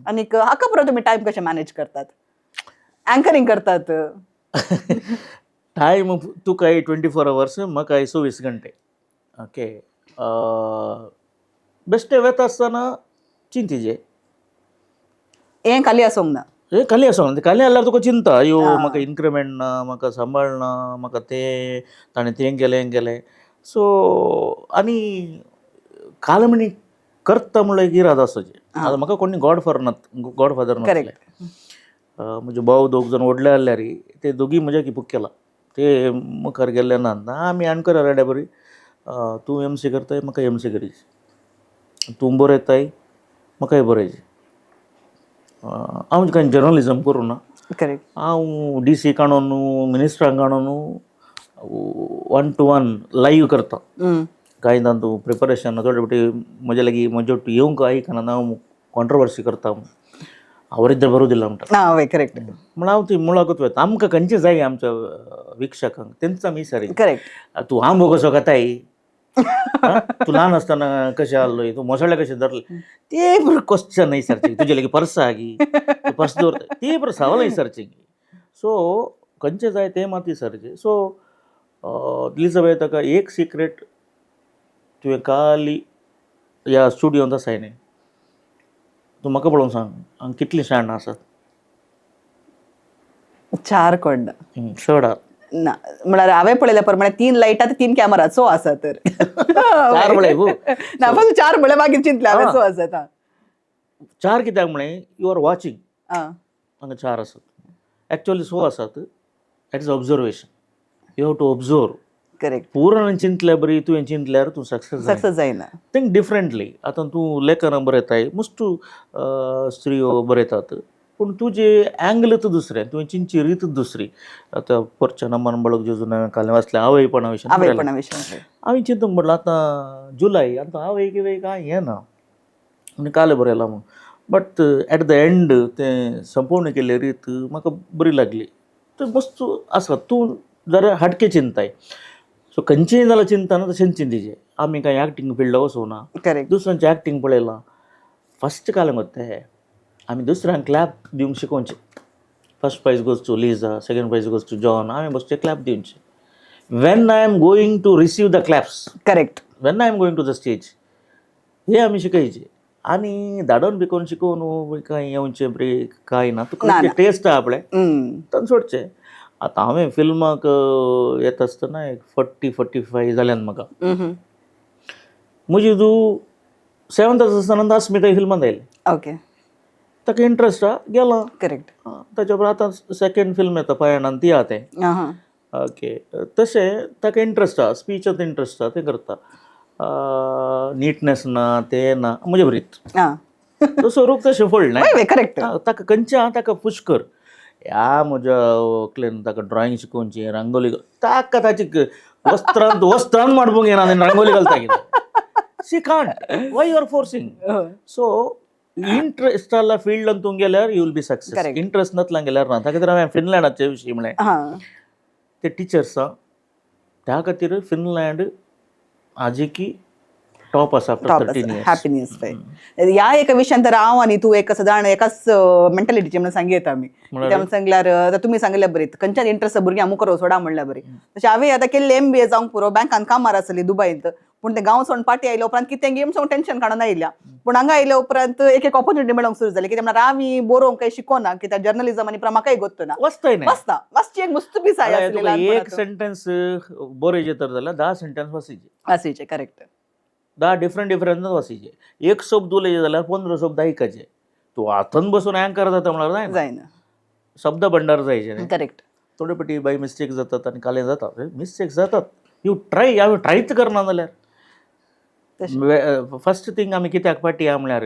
आनीक हाका पुरो तुमी टायम कशें मॅनेज करतात, एंकरींग करतात? टायम तुकाय 24 अवर्स, म्हाकाय 24 घंटे. ओके, बेश्टे वेता आसतना चिंतिजे. हें खाली आसूंक ना. हे खाली आसा, खाली जाल्यार तुका चिंता, अयो, म्हाका इन्क्रिमेंट ना, म्हाका सांबाळ ना, म्हाका तें ताणें तें केलें, हें केलें. सो आनी कालमणी करता म्हणल्यार एक इरादो आसचे. आतां म्हाका कोणी गॉड फादर ना, गॉड फादर नासले. म्हजे भाव दोग जाण व्हडले आहल्यार ते दोगीय म्हज्या किपूक केला, ते मुखार गेल्ले ना. आमी आणकर रेड्या बरी, तूं एमसी करताय, म्हाका एमसी करीच, तूं बरयताय, म्हाकाय बरयचे. हांव कांय जर्नलिजम करूं ना. हांव डीसी काणून, मिनिस्टरांक काणून वन टू वन लायव्ह करता. कांय तांतू प्रिपरेशन थोडे फावटी म्हजे लागीं म्हजे ಒಟ್ಟು येवंक आयकना, हांव कॉन्ट्रवर्सी करता, आवरिद्र बरोवं म्हणटा. ना हय करेक्ट म्हण हांव ती मुळाकूच वता. आमकां खंयचे जाय आमच्या वीक्षकांक तेंच आमी सारी. तूं आंबो कसो खाताय, आं? तूं ल्हान आसतना कशें आहलोय, तूं मोसळे कशें धरले, ते बरें क्वेश्चन विचारचे. तुजे लागीं पर्स आहा की तूं पर्स दवरता, ते बरें सवाल विचारचे. सो खंयचे जाय ते मात विचारचे. सो लिझाबेथ, ताका एक सिक्रेट, तुवें खाली ह्या स्टुडियोंत आसाय न्ही, तूं म्हाका पळोवन सांग, हांगा कितलीं शाणां आसात? चार कोण. चड आहा. ना, म्हळ्यार हांवें पळयल्या प्रमाणे तीन लायट आतां, तीन कॅमेरा, सो आसा तर. चार म्हळ्यार गो. ना, फक्त चार म्हळ्यार मागीर चिंतलें हांवें, सो आसा. चार कित्याक म्हळें, you are watching. हांगा चार आसात, एक्चुअली सो आसात. That is observation, you have to observe. पूर्ण चिंतल्या बरी, तुवें चिंतल्यार तूं सक्सेस. सक्सेस जायना. Think differently. आतां तूं लेखनां बरयताय, मस्तू स्त्रियो बरयतात, पूण तुजे अँगलच दुसरें, तुवें चिंतची रीतच दुसरी. आतां परच्या नंबर बळग जेजून हांवें काल वाचलें आवयपणा विशीं. आवयपणा विशीं. हांवें चिंतूंक पडलें, आतां जुलय, आतां आवय किवें कांय हें ना आनी काल बरयलां म्हूण. बट एट the and तें संपवणी केल्ली रीत म्हाका बरी लागली. तें मस्त आसा. तूं जरा हटके चिंताय. सो खंयचेय जाल्यार चिंतना तशेंच चिंतीचें. आमी कांय एक्टींग फिल्डाक वचूं ना. दुसऱ्यांचें एक्टींग पळयलां. फस्ट काल मत आमी दुसऱ्यांक क्लॅप दिवंक शिकोवचें. First prize goes to Liza, second prize goes to John. आमी बसचे क्लॅप दिवचे. When I am going to receive the claps, when I am going to the stage, हे आमी शिकयचे. आनी धाडून बिकोवन शिकोवन कांय येवचें ब्रेक कांय ना. तुका ना, ना. टेस्ट आहा पळय, तांकां सोडचें. आतां हांवें फिल्माक येता आसतना एक 40-45 जाल्यान म्हाका. म्हजी तूं सेवन्थ आसतना अस्मिताय फिल्मांत आयलें. ताका इंट्रस्ट आहा, गेलां. ताच्या उपरांत आतां सेकंड फिल्म येता पयाणान, ती आहा तें. ओके, तशें ताका इंट्रस्ट आहा, स्पिचांत इंट्रस्ट आहा, तें करता. निटनेस ना, तें ना म्हजे भरीत. जसो रूख तशें फळ न्हय. हय हय करेक्ट ताका खंयचें आहा ताका पुश कर. ह्या म्हज्या व्हंकलेन ताका ड्रॉइंग शिकोवची, रांगोली, ताका ताची वस्त्रांत वस्त्रान माडपूंक येना आनी रांगोली घालता कितें. She can't, why you are forcing? So interest आसल्या फिल्डान तूं गेल्यार you will be success. Interest नातल्यान गेल्यार ना. त्या खातीर हांवें फिनलँडाचे विशीं म्हणलें. ते टिचर्स आहा, त्या खातीर फिनलँड आजिकी टॉप आसा आफ्टर टॉप 13 इयर्स. हॅपीनेस ह्या एका विशयान तर हांव आनी तूं एक सदां एकाच मेंटॅलिटीचे म्हणून सांगयत आमी. म्हळ्यार? कित्याक सांगल्यार आतां तुमी सांगिल्ल्या बरी, खंयच्यान इंट्रस्ट भुरग्यांक मुखार सोडा म्हणल्या बरी. तशें हांवें आतां केल्लें एमबीए जावंक पुरो, बँकान कामार आसली दुबयंत. पूण ते गांव सोडून पाटी आयल्या उपरांत कितें गेम सोडून टेन्शन काडून आयल्या. पूण हांगा आयल्या उपरांत एक एक ऑपॉर्च्युनिटी मेळोंक सुरू जाली. कित्याक म्हळ्यार आमी बरोवंक कांय शिकोना, कित्याक जर्नलिजम आनी म्हाकाय गोत्त ना. वाचताय न्ही. वाचता, वाचची एक मस्त पीस आहे. तुका एक सेंटेन्स बरयचें तर जाल्यार 10 सेंटेन्स वाचिचे. वाचीचे, करेक्ट. 10 डिफरंट डिफरंट वाचिचे. एक शब्द उलयचे जाल्यार 15 शब्द आयकाचे. तूं हातान बसून अँकर जाता म्हळ्यार जायना. जायना. शब्द भंडार जायचे न्ही. थोडे फावटी बाय मिस्टेक जातात आनी काले जातात, मिस्टेक जातात. You try, हांवें ट्रायच करना जाल्यार फर्स्ट थिंग आमी कित्याक फाटी या म्हळ्यार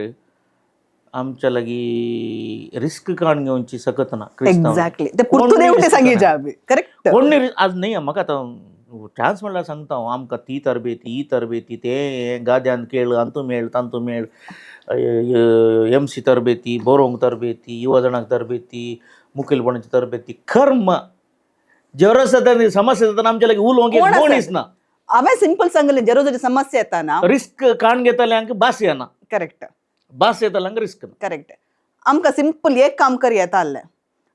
आमच्या लागीं रिस्क काडून घेवची सकत ना क्रिस्तांव. एक्झॅक्टली, ते पुरतून एवढे सांगितले आमी, करेक्ट. कोण आज न्ही, म्हाका आतां चान्स म्हणल्यार सांगता हांव, आमकां ती तरबेती, ही तरबेती, ते गाद्यान खेळ, अंतू मेळ, तांतू मेळ, एमसी तरबेती, बरोवंक तरबेती, युवा जणांक तरबेती, मुखेलपणाची तरबेती. कर्म जेरोस जाता, समस्या जाता, आमच्या लागीं उलोवंक एक कोण आसा? मनीस ना. हांवें सिंपल सांगलें, जेरोजाची समस्या येता ना. रिस्क काण घेतल्यांक भास येना. भास येतल्यांक रिस्क ना. करेक्ट. आमकां सिंपल एक काम कर येता आहलें.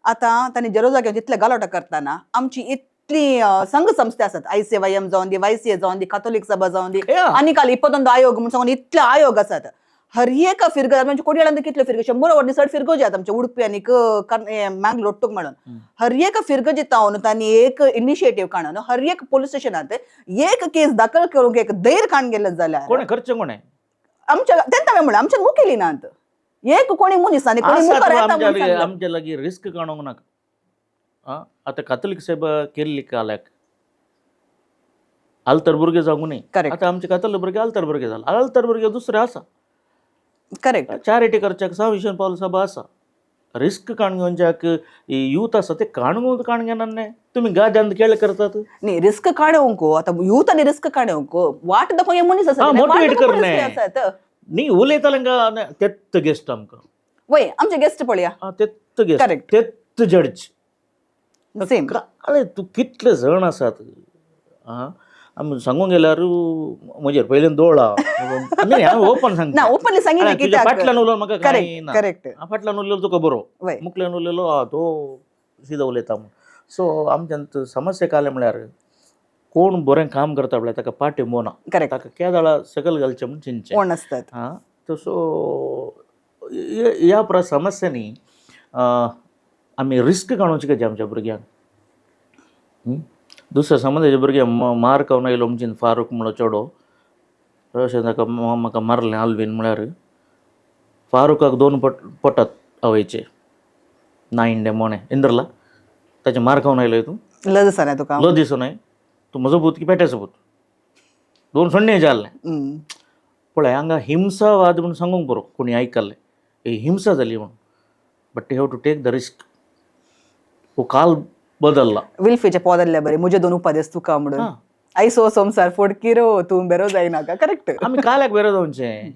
आतां तांणी जेरोजा घेवन जितले गालोटा करतना आमची जितली संघ संस्थे आसात, आयसीवायएम जावन दी, वायसीए जावन दी, कातोलीक सभा जावन दी, Yeah. आनी काल 21 आयोग म्हणून सांगून इतले आयोग आसात. हर एका फिरगज म्हणजे कोडियाळांत कितले फिरग, 100 वर्णी चड फिरगज आहात आमचे उडपी आनी मँगलोर ಒಟ್ಟುಗ್ म्हणून. हर एका फिरगजी तावन तांणी एक इनिशिएटीव काडून हर एक पोलीस स्टेशनात एक केस दाखल करूंक एक धैर्य काण गेले जाल्यार. कोणे खर्च कोणे? आमच्या तेंच हांवें म्हणलें, आमच्यान मुखेली नात एक कोणी मनीस आनी कोणी आसा मुखार तूं येता आमच्या म्हणून लागीं सांगलें. आमच्या लागीं रिस्क काडूंक नाका. आं, आतां कातोलीक सायबा केल्ली काल्याक आल्तर भुरगे जावंक न्ही. Correct. आतां आमचे कातोलीक भुरगे आल्तर भुरगे जाले, आल्तर भुरगे दुसरे आसा. करेक्ट. चॅरिटी करच्याक साव विशन पावल सभा आसा. रिस्क काण घेवच्याक यूथ आसा ते काण काण घेना न्ही. तुमी गाद्यान खेळ करतात. न्ही, रिस्क काडूंक आतां यूथ आनी रिस्क काडूंक वाट दाखोवंक हे मनीस आसा. हा, motivate वाट दाखोवंक करणे. मनीस आसात. न्ही, उलयताले तेत्त गेस्ट आमकां. वय, आमचे गेस्ट पळया. आं, तेत्त गेस्ट. Correct. तेत्त जड्ज. सेम. काळे तूं कितले जण आसात. आं, आमी सांगूंक गेल्यार म्हजेर पयलीं दोळा न्ही, हांव ओपन सांगता. ना, ओपनली सांगितलें तुज्या कित्याक. फाटल्यान उलोवन म्हाका कांय करेक्ट ना. करेक्ट. हांव फाटल्यान उरलेलो तुका बरो, वय. मुखल्यान उरलेलो आ तो सिदो उलयता म्हूण. सो आमच्यान समस्या काले म्हळ्यार कोण बरें काम करता म्हळ्यार ताका पाठिंबो ना. करेक्ट. ताका केदाळा सकयल घालचें म्हूण चिंतचें. कोण आसतात. आं, तसो ह्या पुरा समस्यांनी आमी रिस्क काडूंक शिकयचे आमच्या भुरग्यांक. दुसऱ्या समाजाचे भुरगे मार खावन आयलो म्हणजे फारूक म्हणलो चेडो, अशें ताका म्हाका मारलें आल्वीन म्हळ्यार फारूकाक दोन पट पटात आवयचे नायंडे मोणे इंद्रला ताचे मार खावन आयलो तूं. लज आसा ना तुका? लो दिसो न्हय तूं, म्हजो पूत की पेट्याचो पूत, दोन सण्णे जाल्लें. पळय, हांगा हिंसावाद म्हूण सांगूंक पुरो कोणी आयकल्लें ही हिंसा जाली म्हूण, but you have to take the risk. हो काल बदलला. विल्फीचे पोदल्ले बरे म्हजे दोन उपादेस तुका म्हणून. हा. आयसो संवसार फोडकिरो तूं बेरो जायनाका. करेक्ट. आमी काल्याक बेरो जावचें?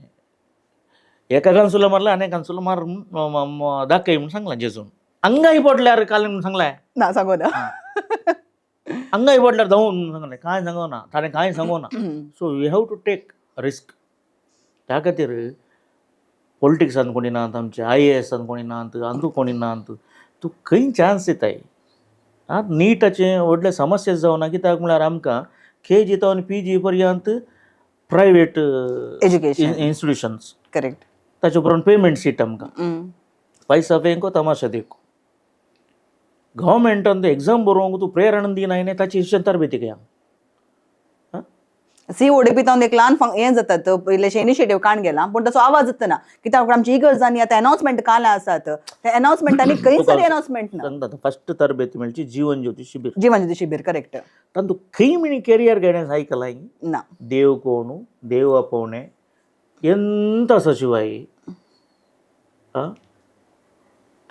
एका कानसुला मारला आनी कानसुला मार म्हूण दाखय म्हूण सांगलां जेजून. हांगाय पडल्यार काल म्हूण सांगलें. ना, सांगो ना. हांगाय पडल्यार धांवून म्हूण सांगलें. कांय सांगो ना ताणें, कांय सांगो ना. So we have to take risk. त्या खातीर पॉलिटिक्सान कोणी नात आमचे, आयएएसान कोणी नात, अंदू कोणी नात, तूं खंय चान्स दिताय? आं, नीटाचें व्हडलें समस्या जावना कित्याक म्हळ्यार आमकां के जी आनी पी जी पर्यंत प्रायवेट एज्युकेशन. इन्स्टिट्युशन्स. करेक्ट. ताचे उपरांत पेमेंट सीट आमकां, पैसा फेंको तमाशा देखो. गव्हर्मेंटान एग्जाम बरोवंक तूं प्रेरणा दिनाय न्ही, ताची हिशेब तरबेती घे. सी ओडीपी तावन एक ल्हान हें जातात, इल्लेशें इनिशिएटीव काण गेला पूण ताचो आवाज येतना कित्याक आमची इगर्जांनी आतां अनाउन्समेंट काल आसात, त्या अनाउन्समेंटांनी खंयसर अनाउन्समेंट ना. सांगता, फस्ट तरबेती मेळची जीवन ज्योती शिबीर. जीवन ज्योती शिबीर, करेक्ट. तांतू खंय म्हणी करियर गायडन्स आयकलां? ना. देव कोणू, देव आपोवणें ಎಂತ आसा शिवाय आं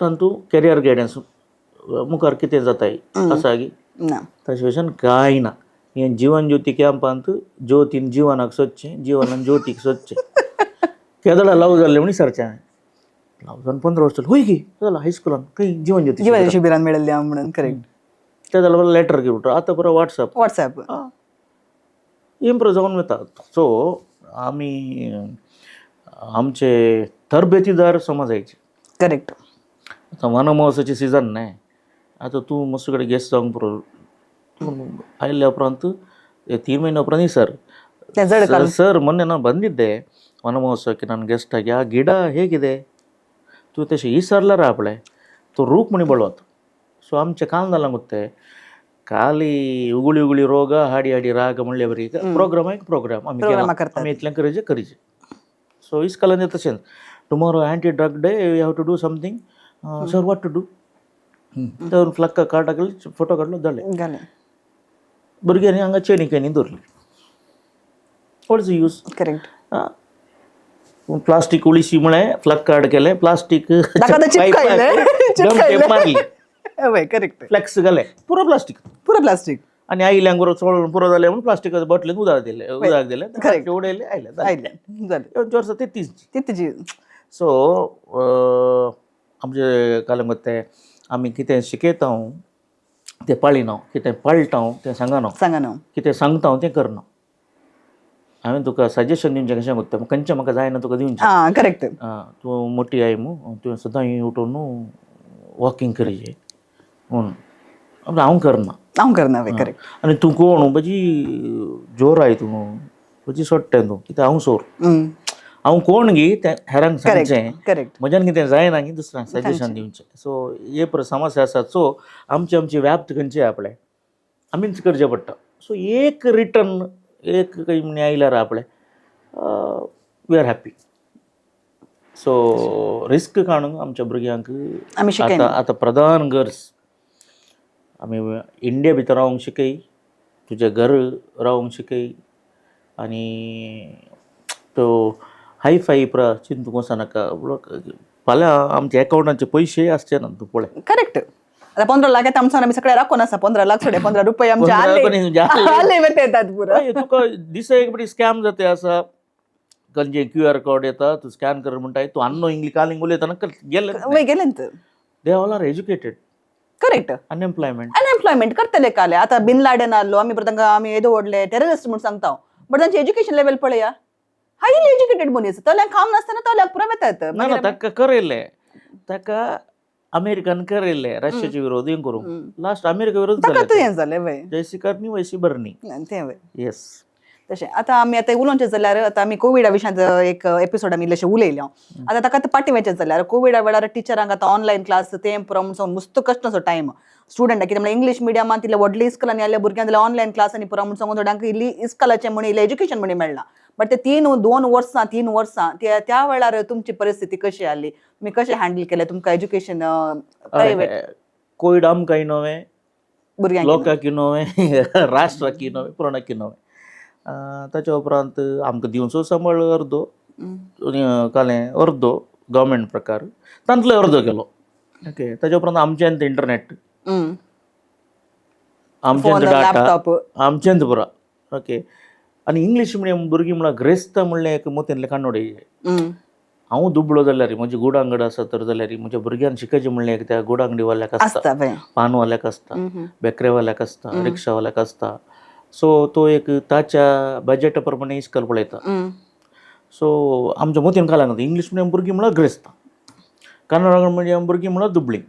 तांतू करियर गायडन्स मुखार कितें जाताय आसा गी? ना. ताचे भशेन कांय ना. हें जीवन ज्योती कॅम्पांत ज्योतीन जिवनाक सोदचें, जिवनान ज्योतीक सोदचें. केदळा लव जाल्लें म्हूण विचारचें हांवें. लव जावन 15 वर्सां जालीं. हय की जालां हायस्कुलान खंय जीवन ज्योती. जीवन ज्योती शिबिरान मेळिल्लें हांव म्हणून, करेक्ट. ते जाल्यार लेटर घेवन आतां पुरो वॉट्सएप. वॉट्सएप. इम्प्रूव जावन वता. सो आमी आमचे तरबेतीदार समाजायचे. करेक्ट. आतां वनमहोत्सवाची सिजन न्हय, आतां तूं मस्त कडेन गेस्ट जावंक पुरो. तूं आयल्या उपरांत 3 म्हयन्या उपरांत सर तें जड ಸರ್ ಸರ್, ಮೊನ್ನೆ ನಾನು ಬಂದಿದ್ದೆ ವನಮಹೋತ್ಸವಕ್ಕೆ, ನಾನು ಗೆಸ್ಟ್ ಆಗಿ. ಆ ಗಿಡ ಹೇಗಿದೆ तूं तशें विसरला आपले तो रूप म्हणी बळवत. सो आमचें काम जालां ಗೊತ್ತೆ खाली उगळी उगळी रोग हाडी हाडी राग म्हणले बरी प्रोग्राम एक प्रोग्राम आमी प्रोग्रामा केला. करतात. आमी इतलें करीजे करीजे. सो इस्कॉलान तशेंच tomorrow anti drug day, you have to do something. Sir, what to do? तर फ्लक्का कार्ड टाकले, फोटो काडलो, जालें. घालें. भुरग्यांनी हांगा चेनी केनी दवरली. What is use? Correct. Plastic उळीशी म्हळें फ्लग कार्ड केलें प्लास्टीक. ताका आतां चिपकायलें, चिपकायलें. मारली. हय, करेक्ट. फ्लॅक्स घाले, पुरो प्लास्टीक. पुरो प्लास्टीक. आनी आयल्यांक बरोबर चोळून पुरो जालें म्हणून प्लास्टिकाच्या बॉटलीन उदक दिलें, उदक दिलें. Correct. उडयलें, आयलें. आयलें, जालें. एवढी वर्सां तेत्तीस. ती तुजी. सो आमचे काल ते आमी कितें शिकयता तें पाळिना, कितें पाळटा तें सांगना. सांगा न्हू. कितें सांगता तें करना. हांवें तुका सजेशन दिवचें कशें कोत्ता, खंयचें म्हाका जायना तुका दिवचें. आं, करेक्ट. आं, तूं मोटी आई मू, तुवें सदां उठून वॉकिंग करचें म्हणून. हांव करना. हांव करना वे, करेक्ट. आनी तूं कोण बजी जोर I तूं बजी सोडटें तूं कित्याक हांव सोर हांव कोण गी तें हेरांक सांगचें, करेक्ट म्हज्यान कितें जायना गी दुसऱ्यांक सजेशन दिवचें. सो हे पर समस्या आसा. सो आमची आमची व्याप्त खंयची आपले आमीच करचें पडटा. सो एक रिटर्न एक खंय म्हण आयल्यार आपले we are happy. So risk काडून आमच्या भुरग्यांक आमी शिकयना. आतां आतां प्रधान गरज आमी इंडिया भितर रावंक शिकय, तुजें घर रावंक शिकय आनी तो हाय फाय प्रा चिंतूंक वचनाका. फाल्यां आमच्या एकावंटाचे पयशे आसचे ना तूं पळय. करेक्ट. आता 15 लाख येता आमचं, आमी सगळे राखून आसा. 15 लाख सोडे, 15 रुपये आमचे 15 आले कोणी आले. आले वेते येतात पुरो. हय, तुका दिसा एक बरी स्कॅम जाता आसा, खंयचे क्यू आर कोड येता, तूं स्कॅन कर म्हणटाय, तूं अननोइंगली कालिंग उलयतना गेले. वय गेले तर. They all are educated. Correct. Unemployment. Unemployment करतले काले. आता बिन लाडेन आसलो आमी परत तांकां आमी येदो व्हडले टेररिस्ट म्हूण सांगता, बट तांचे एज्युकेशन लेवल पळया, हायली एज्युकेटेड मनीस, तल्याक काम नासतना तल्याक पुरो वेतात. ना ना, ताका करयल्लें, ताका अमेरिकन करयल्लें रशियाचे विरोध हें करूंक, लास्ट अमेरिका विरोध ताका जालें. हें जालें वय. जैसी करणी वैसी भरणी. तें वय. येस. तशें आतां आमी आतां उलोवचें जाल्यार आतां आमी कोविडा विशयांत एक एपिसोड आमी इल्लेशें उलयले. आतां ताका आतां फाटीं वचचें जाल्यार कोविडा वेळार टिचरांक आतां ऑनलायन क्लास तें पुरो म्हूण सांगून मस्त कश्टाचो टायम स्टुडंटाक, कितें म्हणल्यार इंग्लीश मिडियमान तितले व्हडले इस्कुलांनी आयल्या भुरग्यांक जाल्यार ऑनलायन क्लास आनी पुरो म्हूण सांगून थोड्यांक इल्ली इस्कलाचें म्हण इल्लें एज्युकेशन म्हण मेळना. बट ते 3 2 वर्सां 3 वर्सां त्या त्या वेळार तुमची परिस्थिती कशी आसली, तुमी कशें हँडल केलें तुमकां एज्युकेशन प्रायवेट कोविड आमकांय नवें, भुरग्यांक लोकांक नवें, राष्ट्राक नवें, पुरणाक नवें. ताच्या उपरांत आमकां दिवचो सांबाळ अर्दो कालें अर्दो गव्हर्मेंट प्रकार तांतलो अर्दो केलो. ओके, ताच्या उपरांत आमच्यान इंटरनेट, आमच्यान फोन डाटा, लॅपटॉप, आमच्यान पुरा. ओके, आनी इंग्लीश मिडियम भुरगीं म्हळ्यार ग्रेस्त म्हणलें एक मोतींतलें कानोडे. हांव दुबळो जाल्यार म्हजी गुडांगड आसा तर जाल्यार म्हज्या भुरग्यान शिकायचें म्हणलें एक त्या गुडांगडीवाल्याक आसता, आसता पळय, पानवाल्याक आसता, बेकरेवाल्याक आसता, रिक्षावाल्याक आसता. सो तो एक ताच्या बजेटा प्रमाणे इस्कॉल पळयता. सो आमच्या मोतीन कालांक इंग्लीश मिडियम भुरगीं म्हळ्यार ग्रेस्त, कन्नड मिडियम भुरगीं म्हळ्यार दुबळी.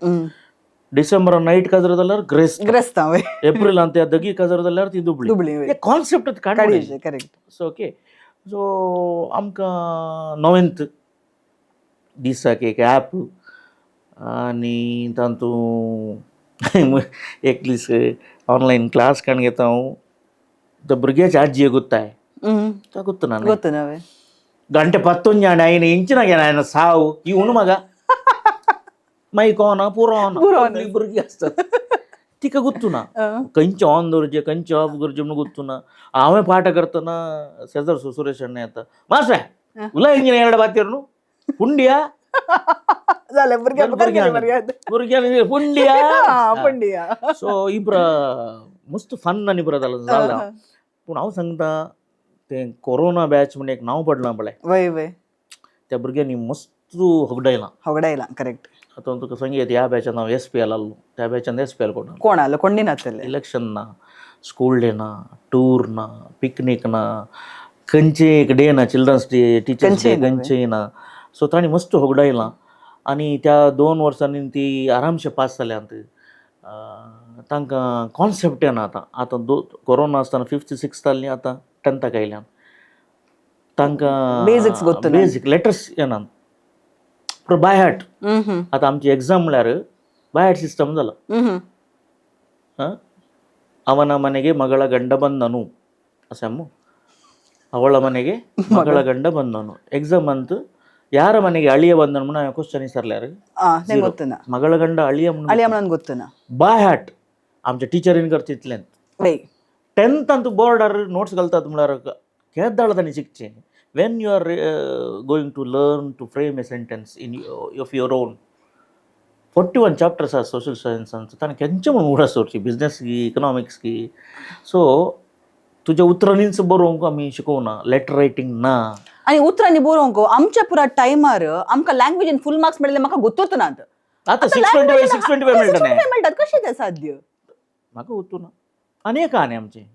डिसेंबरान नायट काजर जाल्यार ग्रेस्त, ग्रेस्तां वय, एप्रिलान त्या दगी काजर जाल्यार ती दुबळी. दुबळी वय. हे कॉन्सेप्ट काडून. काडयेचे करेक्ट. सो ओके, सो आमकां नवेंत दिसाक एक ॲप आनी तातूंत एक दीस ऑनलायन क्लास काडून घेता हांव, त्या भुरग्याची आजी गुत्ताय ता गुत्तना ಗೊತ್ತು ನಾವೇ. ಗಂಟೆ ಪತ್ತೊಂಜಿ ಆಂಡ ಐನ ಇಂಚಿನ ఆయన ಸಾವು ಈ ಉಣು ಮಗ ಮೈಕ್ ಆನ್ ಪೂರ ಆನ್ ಭುरगीं आसतात तिका गुत्तुना खंयचे ऑन दवरचें खंयचे ऑफ करचें म्हणून गुत्तुना. हांवें पाठ करतना शेजार सुरेश अण्ण येता, मास्टर उला इंजिन ಎರಡು ಬಾತಿರ್ನು ಪುಂಡಿಯಾ. झालं भुरग्या भुरग्यान पुंडिया. पंडिया. सो इब्रा मस्त फन आनी बरो जालो जाला. पूण हांव सांगता तें कोरोना बॅच म्हण एक नांव पडलां पळय, वय वय, त्या भुरग्यांनी मस्त होगडायलां. होगडायला करेक्ट. आतां तुका सांगीत ह्या बॅचान हांव एस पी एल आहलो, त्या बॅचान एस पी एल कोण कोण आलो कोण नातले. इलेक्शन ना, स्कूल डे ना, टूर ना, पिकनीक ना, खंयचे एक डे ना, चिल्ड्रन्स डे, टिचर्स डे, खंयचेय ना. खंयचेय ना. सो तांणी मस्त होगडायलां आनी त्या 2 वर्सांनी ती आरामशे पास जाल्यांत. तांकां कॉन्सेप्ट येना आतां. आतां दो कोरोना आसतना फिफ्थ सिक्स्थ जाल्लीं, आतां टेंथाक आयल्यान तांकां Basics गोत्तुना. बेजीक लेटर्स येनात, पूण बाय हार्ट. आतां आमची एग्जाम म्हळ्यार बाय हार्ट सिस्टम जाला. ಆ? ಅವನ ಮನೆಗೆ ಮಗಳ ಗಂಡ ಬಂದನು ಅಸಮ್ಮು, ಅವಳ ಮನೆಗೆ ಮಗಳ ಗಂಡ ಬಂದನು. ಎಕ್ಸಾಮ್ ಅಂತ ಯಾರ ಮನೆಗೆ ಅಳಿಯ ಬಂದನು म्हणून ಕ್ವಶನ್ ವಿचारल्यार तें ಗೊತ್ತುना. ಮಗಳ ಗಂಡ ಅಳಿಯ म्हणून. ಅಳಿಯ म्हणून ಗೊತ್ತುना. बाय हार्ट आमच्या टिचरीन करता तितल्यान. वय. टेंथ अंत बोर्डार नोट्स घालतात म्हळ्यार केदाळ तांणी शिकचें. When you are going to learn to frame a sentence in of your own, 41 chapters आसा सोशल सायन्सांत, ताणें केंचे म्हूण उगडास दवरची बिजनस की इकनॉमिक्स की. सो तुज्या उतरांनीच बरोवंक आमी शिकोवना, लेटर रायटींग ना. आणि उतरांनी बरोवंक आमच्या पुरा टायमार आमकां लँग्वेजीन फुल मार्क्स मेळिल्ले म्हाका गोत्तूच नात. आतां 625, 625 मेळटा न्ही. मेळटात कशें तें साध्य? म्हाका उतू ना. आनी एक आहा न्ही आमचें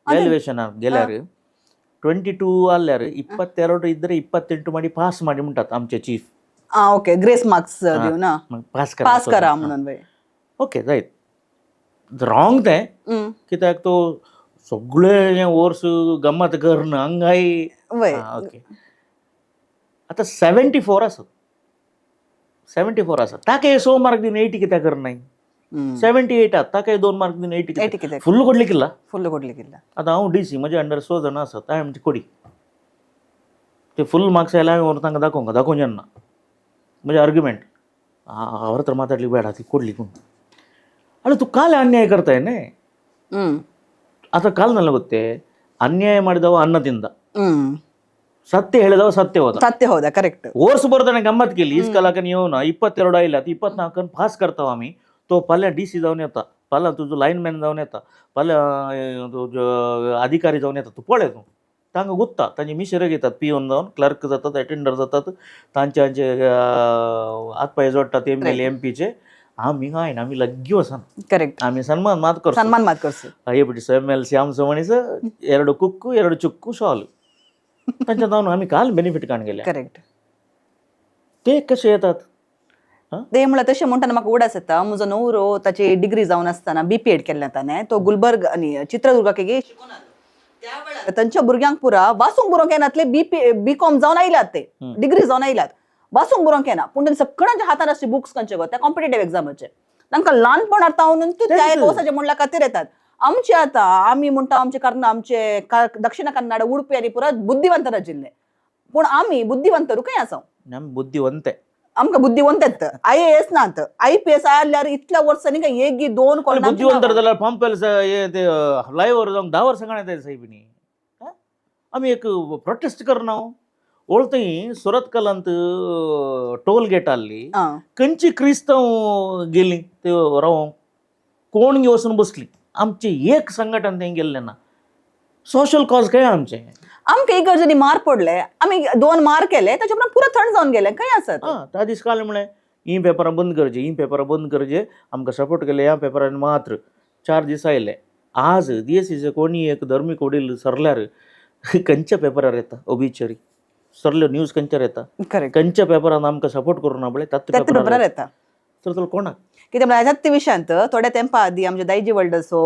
ವ್ಯಾಲ್ಯೂಯೇಷನ್ ಗೆಲ್ಯಾರ 22 ಅಲ್ಲಾರ 22 ಇದ್ದರೆ 28 ಮಾಡಿ ಪಾಸ್ ಮಾಡಿ म्हणटात आमचे चीफ. आ ओके, ग्रेस मार्क्स दिवन पास करा. पास करा म्हणून वय. ओके जायत. रॉंग तें. हम्म. कित्याक तो सगळें हें वर्स गम्मत करन हांगाय. वय. ओके, आतां 74 आसा, 74 आसा, ताका 100 मार्क दिवन 80 कित्याक करनाय? हम्म. 78 आसा, ताका 2 मार्क दिवन 80. 80 कित्याक? फुल्ल कोडलिकिಲ್ಲ. फुल्ल ಕೊಡ್ಲಿಕ್ಕಿಲ್ಲ. आतां हांव डी सी, म्हज्या अंडर 100 जाणां आसात. हांवें म्हणचे कोडी ते फुल मार्क्स आयले, हांवें व्हरून तांकां दाखोवंक दाखोवंक ना. म्हणजे आर्ग्युमेंट ಅವ್ರ ಹತ್ರ ಮಾತಾಡ್ಲಿಕ್ಕೆ ಬೇಡ, ಅದು ಕೊಡ್ಲಿಕ್ಕೆ ಉಂಟು ಅಲ್ಲ. ತು ಕಾಲ ಅನ್ಯಾಯ ಕರ್ತಾಯನೆ. ಹ್ಮ್. ಆತ ಕಾಲದಲ್ಲಿ ಗೊತ್ತೇ, ಅನ್ಯಾಯ ಮಾಡಿದವ ಅನ್ನ ತಿಂದ. ಹ್ಮ್. ಸತ್ಯ ಹೇಳಿದವ ಸತ್ಯ ಹೋದ. ಸತ್ಯ ಹೌದಾ, ಕರೆಕ್ಟ್. ಓರ್ಸ್ ಬರ್ತಾನೆ ಗಮ್ಮತ್ केली इस्कलाक येवन 22 आयला, 24 पास करता आमी. तो फाल्यां डी सी जावन येता, फाल्यां तुजो लायनमॅन जावन येता, फाल्यां तुजो अधिकारी जावन येता. तूं पळय, तूं तांकां गुत्ता तांचे मिशेर घेतात, पियोन जावन क्लर्क जातात, अटेंडर जातात, तांचे तांचे हात पांय जोडटात एम एल एम पीचे. आमी काय ना, आमी लग्गी वचना. करेक्ट. आमी सन्मान मात करचो. ಸನ್ಮಾನ ಮಾತು ಕೊರ್ಸು. ಅಯ್ಯಬಿಟ್ಟು ಎಮ್ ಎಲ್ ಸಿ आमचो म्हणीस ಎರಡು ಕುಕ್ಕು ಎರಡು ಚುಕ್ಕು ಶಾಲು तांच्या जावन आमी काल बेनिफीट काण गेल्या. करेक्ट. ते कशे येतात? ते म्हळ्यार तशें म्हणटना म्हाका उडास येता, म्हजो न्हवरो ताची डिग्री जावन आसतना बी पी एड केल्लें ताणें, तो गुलबर्ग आनी चित्रदुर्गाक शिकून आयलो. त्या वेळार तांच्या भुरग्यांक पुरा वाचूंक बरोवंक येनातले, बी पी बी कॉम जावन आयल्यात ते, डिग्री जावन आयल्यात, वाचूंक बरोवंक येना, पूण तांच्या सगळ्यांच्या हातान अशे बुक्स खंयचे गो त्या कॉम्पिटेटिव्ह एग्जामाचे, तांकां ल्हानपणार तावन त्या एक वर्साचे म्हणल्या खातीर येतात. आमचे आतां आमी म्हणटा आमचे कारण आमचे दक्षिण कन्नड उडपी आनी पुरा बुद्धिवंतर जिल्ले, पूण आमी बुद्धिवंतरू खंय आसा? आमी बुद्धिवंते. आमकां बुद्धिवंत येत I A S नात, I P S आयल्यार इतल्या वर्सांनी काय एक दोन कोण बुद्धिवंतर जाल्यार पंपेल ते फ्लायओवर जावंक 10 वर्सां काण येताय सायबिणी. आमी एक प्रोटेस्ट करना ओळथंय सुरतकलांत टोल गेट आहली, खंयची क्रिस्तांव गेली ते रावोंक, कोण वचून बसली, आमचे एक संघटन थंय गेल्लें ना. सोशल कॉज काय आमचें? आमकां इगर्जेनी मार पडले, आमी 2 मार केले, ताच्या उपरांत पुरो थंड जावन गेले खंय आसत. आं, त्या दीस काल म्हळें ही पेपरां बंद करची, ही पेपरां बंद करचे, आमकां सपोर्ट केले ह्या पेपरान मात्र 4 दीस आयले. आज डी एस सीचे कोणी एक धर्मीक वडील सरल्यार खंयच्या पेपरार येता ओबिचरी, सरल्यो न्यूज खंयच्यार येता? करेक्ट. खंयच्या पेपरान आमकां सपोर्ट करूं ना पळय त्याच त्याच पेपरार येता. तर तुला कोणाक कितें म्हळ्यार ह्याच विशयांत थोड्या तेंपा आदी आमचे दायजी वर्ल्डाचो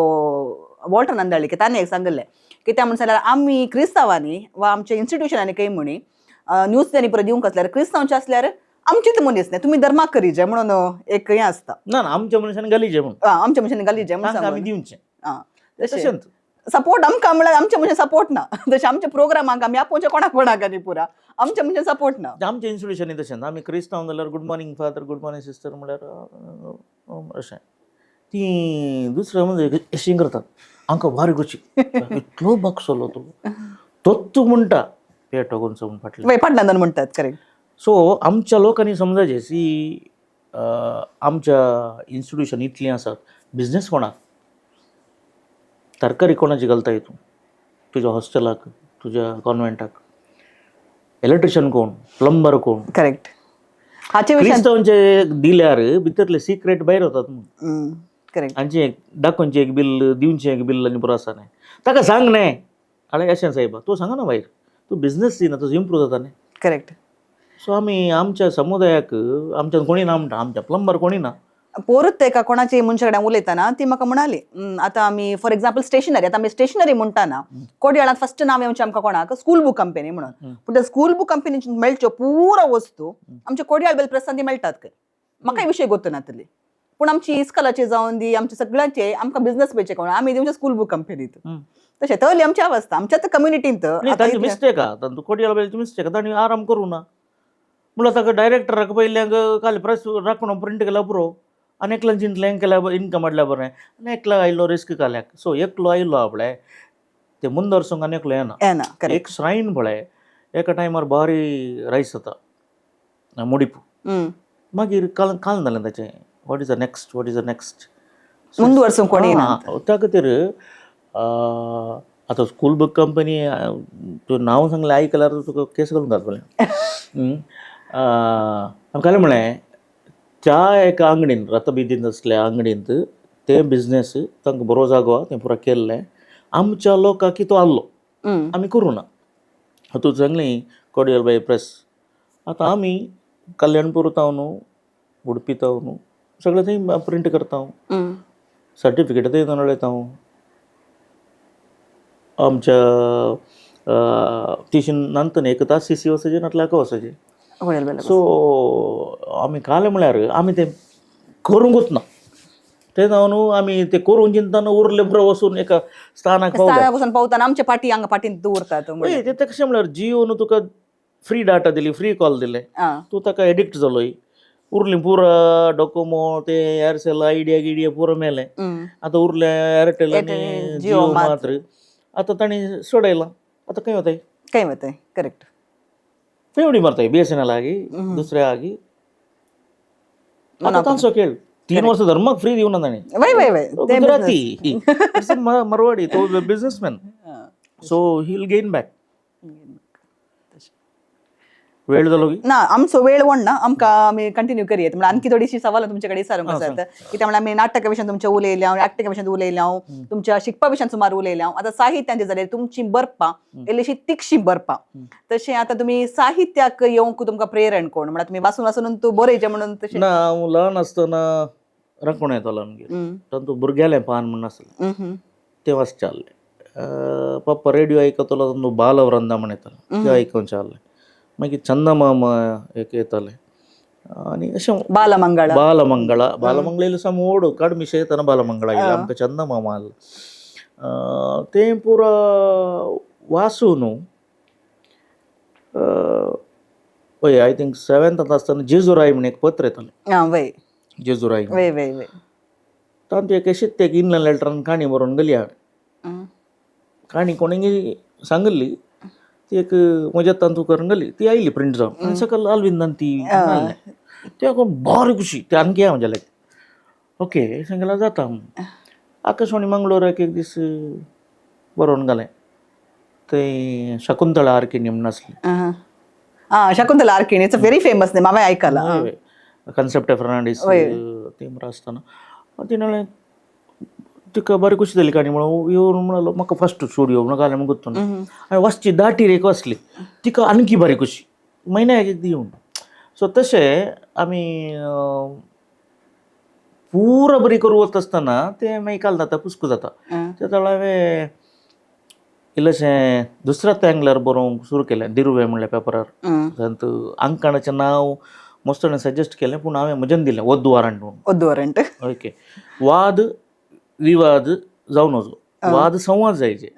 वॉल्टर नंदाळी ताणें एक सांगिल्लें, कित्याक म्हणून जाल्यार आमी क्रिस्तांवांनी वा आमच्या इन्स्टिट्युशनांनी काही म्हणी न्यूज त्यांनी परत दिवंक आसल्यार क्रिस्तांवचे आसल्यार आमचीच मनीस न्ही, तुमी धर्माक करीजे म्हणून एक हें आसता. ना ना, आमच्या मनशान गलीचे म्हणून. आमच्या मनशांनी घालीजे म्हणून तांकां आमी सांगून. दिवचें. तशें तशेंच सपोर्ट आमकां म्हळ्यार आमच्या मनशां सपोर्ट ना, तशें आमच्या प्रोग्रामांक आमी आपोवचें कोणाक कोणाक आनी पुरा आमच्या मनशां सपोर्ट ना. आमच्या इन्स्टिट्युशनी तशें आमी क्रिस्तांव जाल्यार good morning father, good morning sister म्हळ्यार अशें ती दुसरें म्हणजे अशीं करतात आमकां बारीक कशी इतलो बक्षलो तो तोच म्हणटा पेटो कोणचो म्हण फाटल्यान. वय फाटल्यान म्हणटात, करेक्ट. सो आमच्या लोकांनी समजायचें सी आमच्या इन्स्टिट्युशन इतलीं आसात, बिजनेस कोणाक, तरकारी कोणाची घालताय तूं तुज्या हॉस्टेलाक, तुज्या कॉन्वेंटाक, इलेक्ट्रिशियन कोण, प्लंबर कोण? करेक्ट, हाचे विशयान क्रिस्तांवचे दिल्यार भितरले सिक्रेट भायर वतात म्हणून. करेक्ट. हांचे एक दाखोवचें एक बिल, दिवचें एक बिल आनी पुरो आसा न्ही, ताका सांग न्ही आळे अशें सायबा तूं सांगना भायर, तूं बिजनेस दिना, तुजो इम्प्रूव जाता न्ही. करेक्ट. सो आमी आमच्या समुदायाक आमच्यान कोणी ना म्हणटा, आमच्या प्लंबर कोणी ना. पोरूच एका कोणाची मनशा कडेन उलयतना ती म्हाका म्हणाली, आतां आमी फॉर एक्झाम्पल स्टेशनरी, आतां आमी स्टेशनरी म्हणटाना कोडयाळांत फस्ट नांव येवचें आमकां कोणाक स्कूल बूक कंपनी म्हणून, पूण त्या स्कूल बूक कंपनीची मेळच्यो पुरो वस्तू आमच्या कोडयाळ बेल प्रेसान ती मेळटात खंय, म्हाका विशय गोत्त नातली, पूण आमची इस्कलाची जावन दी आमच्या सगळ्यांचे आमकां बिझनस पळयचे कोण आमी दिवचे स्कूल बूक कंपनीत, तशें तली आमची अवस्था आमच्याच कम्युनिटींत. न्ही, तांची मिस्टेक आहा, तांचो कोडयाळ बेलची मिस्टेक आहा, तांणी आराम करूं ना म्हणल्यार ताका डायरेक्टराक पयल्यांक काल प्रेस राखणो प्रिंट केल्या पुरो आनी एकल्यान चिंतलें केल्या इनकम हाडल्या बरें आनी एकलो आयलो रिस्क काल्याक. सो एकलो आयलो आपले ते मुंदर आनी एकलो येना. येना, करेक्ट. एक श्रायन पळय एका टायमार बारी रायस जाता मुडीप, मागीर काल काल जालें ताचें, what is the next, what is the next? मुंदवर्सूंक कोण येना. त्या खातीर आतां स्कूल बूक कंपनी तूं नांव सांगलें आयकल्यार तुका केस घालून घालतलें. आमकां म्हणलें त्या एका आंगडीन रतबिदीन आसल्या आंगडींत ते बिजनेस तांकां बरो जागो आहा, तें पुरो केल्लें आमच्या लोकांक तो आहलो आमी करूं ना. तूं सांगली कोडियल बाय प्रेस, आतां आमी कल्याणपूर तावन उडपी तावन सगळें थंय प्रिंट करता. सर्टिफिकेट थंय मेळयता हांव. आमच्या तिशी नंतर एक तास सी सी वचचे नातल्यार वचचे. होळेल बेला. सो आमी काले म्हळ्यार आमी तें करूंकूच ना. तें जावन आमी तें करूंक चिंतना उरले बरो वचून एका स्थानाक पावले. स्थाना बसून पावताना आमच्या पाटी हांगा पाटीन दवरतात. हय, तें कशें म्हळ्यार जियोन तुका फ्री डाटा दिली, फ्री कॉल दिले, तूं ताका एडिक्ट जालोय. उरली पुरा डोकोमो ते एअरसेल आयडिया गिडिया पुरो मेलें. आतां उरलें एअरटेल आनी जियो मात्र. आतां तांणी सोडयलां, आतां खंय वताय? काय वताय, करेक्ट. खंय उडी मारताय? बीएसएनएल आगी दुसऱ्या आगी. आतां तांचो खेळ. 3 वर्सां धर्माक फ्री दिवना ताणें. वय वय वय. गुजराती मरवाडी तो businessman, so he will gain back. वेळ जालो की? ना, आमचो वेळ ना, आमकां आमी कंटिन्यू करयेत. म्हळ्यार आणखी थोडीशी सवाल तुमचे कडेन विचारूंक आसात. कित्याक म्हळ्यार आमी नाटका विशयान तुमच्या उलयल्या, ऍक्टिंगा विशयान उलयल्या, तुमच्या शिकपा विशयान सुमार उलयल्या. आतां साहित्यांचे जाल्यार तुमची बरपां इल्लीशी तिखशी बरपां, तशें आतां तुमी साहित्याक येवंक तुमकां प्रेरण कोण? म्हळ्यार तुमी वाचून वाचून तूं बरयचें म्हणून तशें? ना, हांव ल्हान आसतना राखण येतालो आमगेर. तातूंत भुरग्यालें पान म्हूण आसलें, तें वाचचें आहलें. पप्पा रेडियो आयकतलो, तातूंत बालवृंदा म्हण येतालें, तें आयकुचें आहलें. मागीर चंदमामा एक येतालें आनी अशें. बालमंगळ. बालमंगळ, बालमंगळ इल्लो साम ओड काडमिशे येताना बालमंगळ आयलें, आमकां चंदमामा आसलें. तें पुरा वाचून हय, I think सेवेंतांत आसतना जेजुराय म्हण एक पत्र येतालें. आं वय. जेजुराय. वय वय वय. तांतूं एक अशीच एक इनलँड लेटरान काणी बरोवन गेली हांवें. काणी कोणेंगी सांगिल्ली, ती एक म्हज्या तांतू करून गेली, ती आयली प्रिंट जावन आनी सकयल आलविंदान ती घाल्लें. ते बरी खुशी, ते आणखी आहा म्हज्या लागीं. ओके सांगल्यार जाता. आकाशवाणी मंगळूराक एक दीस बरोवन घालें, थंय शकुंतळा आर्किणी म्हूण आसली. आं, Shakuntala Arkini, it's a very famous name, हांवें आयकलां. कन्सेप्ट फर्नांडीस ते आसतना तिणें म्हणलें, तिका बरी खुशी जाली काणी म्हणून येवन म्हणालो म्हाका फस्ट स्टुडियो म्हणून घालें म्हूण गुत्तून. हांवें वाचची दाटीर एक वाचली, तिका आणखी बरी खुशी म्हयन्याक एक दिवन. सो तशें आमी पुरा बरी करूं वता आसतना तें मागीर काल जाता, पुस्क जाता. त्या वेळार हांवें इल्लेशें दुसऱ्या अँगलार बरोवंक सुरू केलें, दिरुवे म्हणल्या पेपरार. तातूंत अंकणाचें नांव मस्त सजेस्ट केलें, पूण हांवें म्हज्यान दिलें वद्दू वारंट म्हणून. ओद्दू वरंट. ओके, वाद विवाद जावं नजो, वाद संवाद जायचे.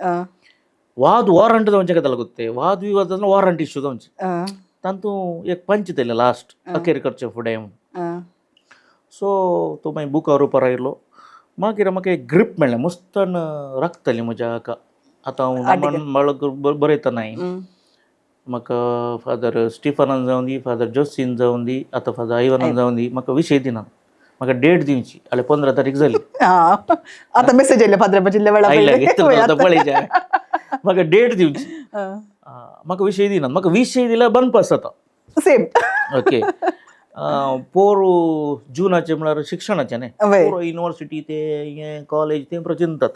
वाद वॉरंट जावचे कित्याक लागून ते वाद विवाद जावन वॉरंट इश्यू जावचे. तातूंत एक पंच दिलें लास्ट अखेर करचें फुडें म्हणून. सो तो मागीर बुकार रुपार आयलो. मागीर म्हाका एक ग्रीप मेळ्ळें, मस्तान राखताली म्हज्या हाका. आतां हांव मळक बरयतना नाय, म्हाका फादर स्टिफनान जावं दी, फादर जोसीन जावं दी, आतां फादर आयवनान जावं दी, म्हाका विशय दिना, म्हाका डेट दिवची. जाल्यार 15 तारीख जाली. आतां मेसेज येयले फादरा वेळा. आयल्या पळयचे, म्हाका डेट दिवची, म्हाका विशय दिना. म्हाका विशय दिल्यार बांदपास जाता. सेम. ओके, पोर जुनाचें म्हळ्यार शिक्षणाचें न्ही, पोर युनिवर्सिटी ते हें कॉलेज ते पुरो चिंततात.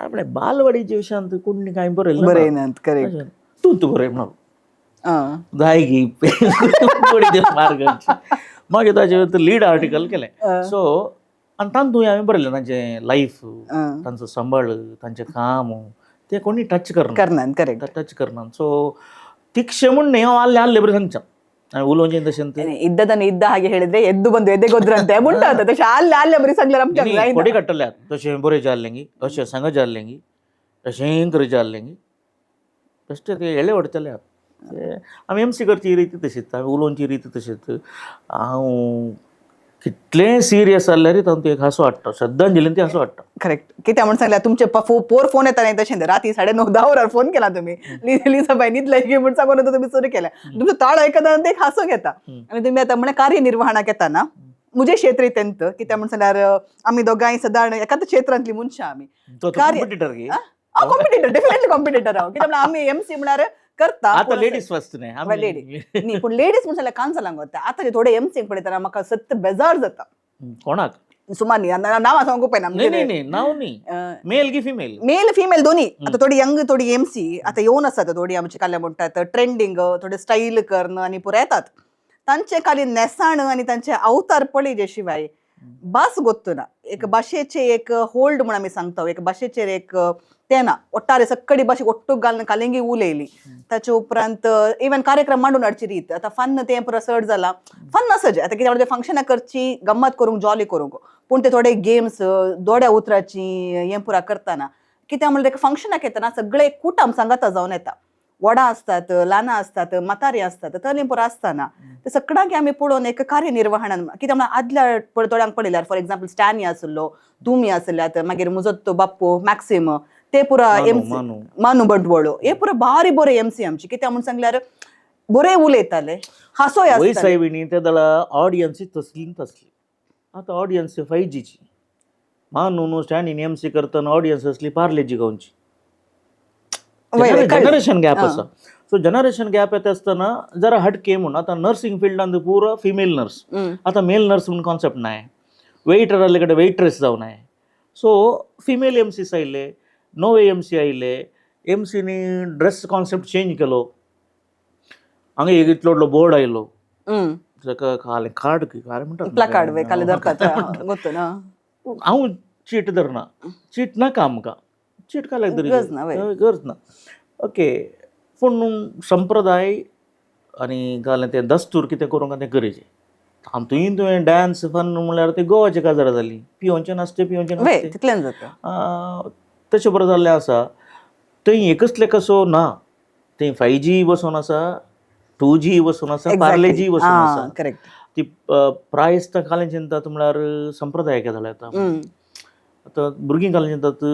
आपल्या बालवाडीच्या विशयांत कोणी कांय बरयलें. बरयनात, करेक्ट. तूं तूं बरय म्हणून जाय की मार्ग. मागीर ताजेर लीड आर्टिकल केलें. सो आनी तातूंत हांवें बरयलें तांचें लायफ, तांचो सांबाळ, तांचें काम, तें कोणी टच करना. करनात, करेक्ट. टच करना. सो ತಿಕ್ಷೆ म्हूण न्ही, हांव आल्ले आल्ले बरें सांगता, हांवें उलोवचें तशें तें. ಇದ್ದದನ್ನು ಇದ್ದ ಹಾಗೆ ಹೇಳಿದ್ರೆ ಎದ್ದು ಬಂದು ಎದೆಗೊದ್ರಂತೆ ಉಂಟಾದ ತಶೆ ಅಲ್ಲೇ ಅಲ್ಲೇ ಬರೀ सांगल्यार आमच्या न्ही, कोडी काडटले तशें बरें जाल्लें, अशें सांग जाल्लें, तशें कर जाल्लें, बेश्टे ते येळे वडटले. आमी एम सी करची रीत तशीच, आमी उलोवची रीत तशीच. हांव कितलें सिरियस जाल्यार तातूंत एक हांसो हाडटा, श्रद्धांजलीन ती हांसो हाडटा. करेक्ट. कित्या म्हूण सांगल्यार तुमचे पोर फोन येता नाही तशें, राती 9:30-10 वरार फोन केला तुम्ही, लिझाबाई न्हिदलाय की म्हूण सांगून तुमी सुरू केलें. तुमचो ताळ आयकतना ते एक हांसो घेता. आनी तुमी आतां म्हळ्यार कार्यनिर्वहणाक येताना मुजे क्षेत्र तेंत, कित्या म्हूण सांगल्यार आमी दोगांय सदां एकाच क्षेत्रांतली मनशां आमी. तो कॉम्पिटिटर की? कॉम्पिटिटर, डेफिनेटली कॉम्पिटिटर हांव. कित्याक म्हळ्यार आमी एम सी म्हळ्यार करता. आतां लेडीज फर्स्ट न्ही. लेडी न्ही, पूण लेडीज म्हूण सांगल्यार कांसलांक वता. आतां थोडे एम सींक पळयतना म्हाका सत्य बेजार जाता. कोणाक? सुमार न्ही, नांवां सांगूंक उपाय ना. न्ही न्ही न्ही, नांव न्ही, मेल की फिमेल? मेल फिमेल दोन्ही. आता थोडी यंग, थोडी एम सी आता येवन आसात, थोडी आमची काल्या म्हणटात ट्रेंडींग, थोडे स्टाईल कर्ण आनी पुरो येतात. तांचे खाली नेसाण आनी तांचे अवतार पळयजे शिवाय भास गोत्तुना एक भाशेचे एक होल्ड म्हूण आमी सांगता, एक भाशेचेर एक तें ना. ಒಟ್ಟಾರೆ ಸಕ್ಕಡಿ ಭಾಷೆ ಒಟ್ಟು ಗಾಲ್ನ ಕಲಿಂಗಿ उलयली. ताचे उपरांत इवन कार्यक्रम मांडून हाडची रीत आतां फन तें पुरो चड जाला. फन आसा आतां कितें म्हणटा, फंक्शनां करची, गम्मत करूंक, जॉली करूंक, पूण ते थोडे गेम्स दोड्या उतराची हें पुरा करतना कित्याक म्हणल्यार फंक्शनाक येतना सगळे कुटम सांगाता जावन येता. वडां आसतात, ल्हानां आसतात, म्हातारी आसतात, तली पुरो आसतना ते सगळ्यांक आमी पळोवन एक कार्यनिर्वहणान कित्याक म्हणल्यार आदल्या थोड्यांक पळयल्यार, फॉर एग्जाम्पल स्टॅनी आसलो, तुमी आसल्यात, मागीर म्हजो तो बाप्पू मॅक्सिम ते पुरा मानू, MC मानू. मानू बंटवळो हे पुरा भारी बरे एमसी आमची. कित्याक म्हूण सांगल्यार बरे उलयताले, हांसोय वय आसताले. साहेबिनी ते दला ऑडियन्स तसली न तसली. आता ऑडियन्स 5Gची. मानून स्टँड एम सी करतना ऑडियन्स असली पार्लेजी गावची. वय, वय, कळ्ळें. जनरेशन गॅप आं. आसा. सो जनरेशन गॅप येता आसतना जरा हटके म्हणून आतां नर्सिंग फिल्डान पुरो फिमेल नर्स. आतां मेल नर्स म्हणून कॉन्सेप्ट नाय, वेटर आसले कडेन वेट्रेस जावन नाय. सो फिमेल एम सीस आयले, नवे एम सी आयले. एम सीनी ड्रेस कॉन्सेप्ट चेंज केलो. हांगा एक इतलो व्हडलो बोर्ड आयलो. ताका कालें कार्ड कालें म्हणटात. प्लकार्ड वय काले धरतात गोत्तो ना. हांव चीट धरना, चीट नाका आमकां, चीट काल्याक तरी गरज ना, वय. गरज ना. ओके, पूण संप्रदाय आनी घालें तें दस्तूर कितें करूंक तें गरजें. आनी तुवें तुवें डांस फन म्हणल्यार ते गोवाची काजार जाली, पियोनचें नासतें, पियोनचें वय नासतें. तितलेंच जाता. तशें बरें जाल्लें आसा. थंय एकच लेखसो ना, थंय 5G बसून आसा, 2G बसून आसा, पार्लेजी बसून आसा. करेक्ट. ती प्रायस तर कालें चिंतात म्हळ्यार संप्रदाय केदाळ येता. आतां भुरगीं कालें चिंतात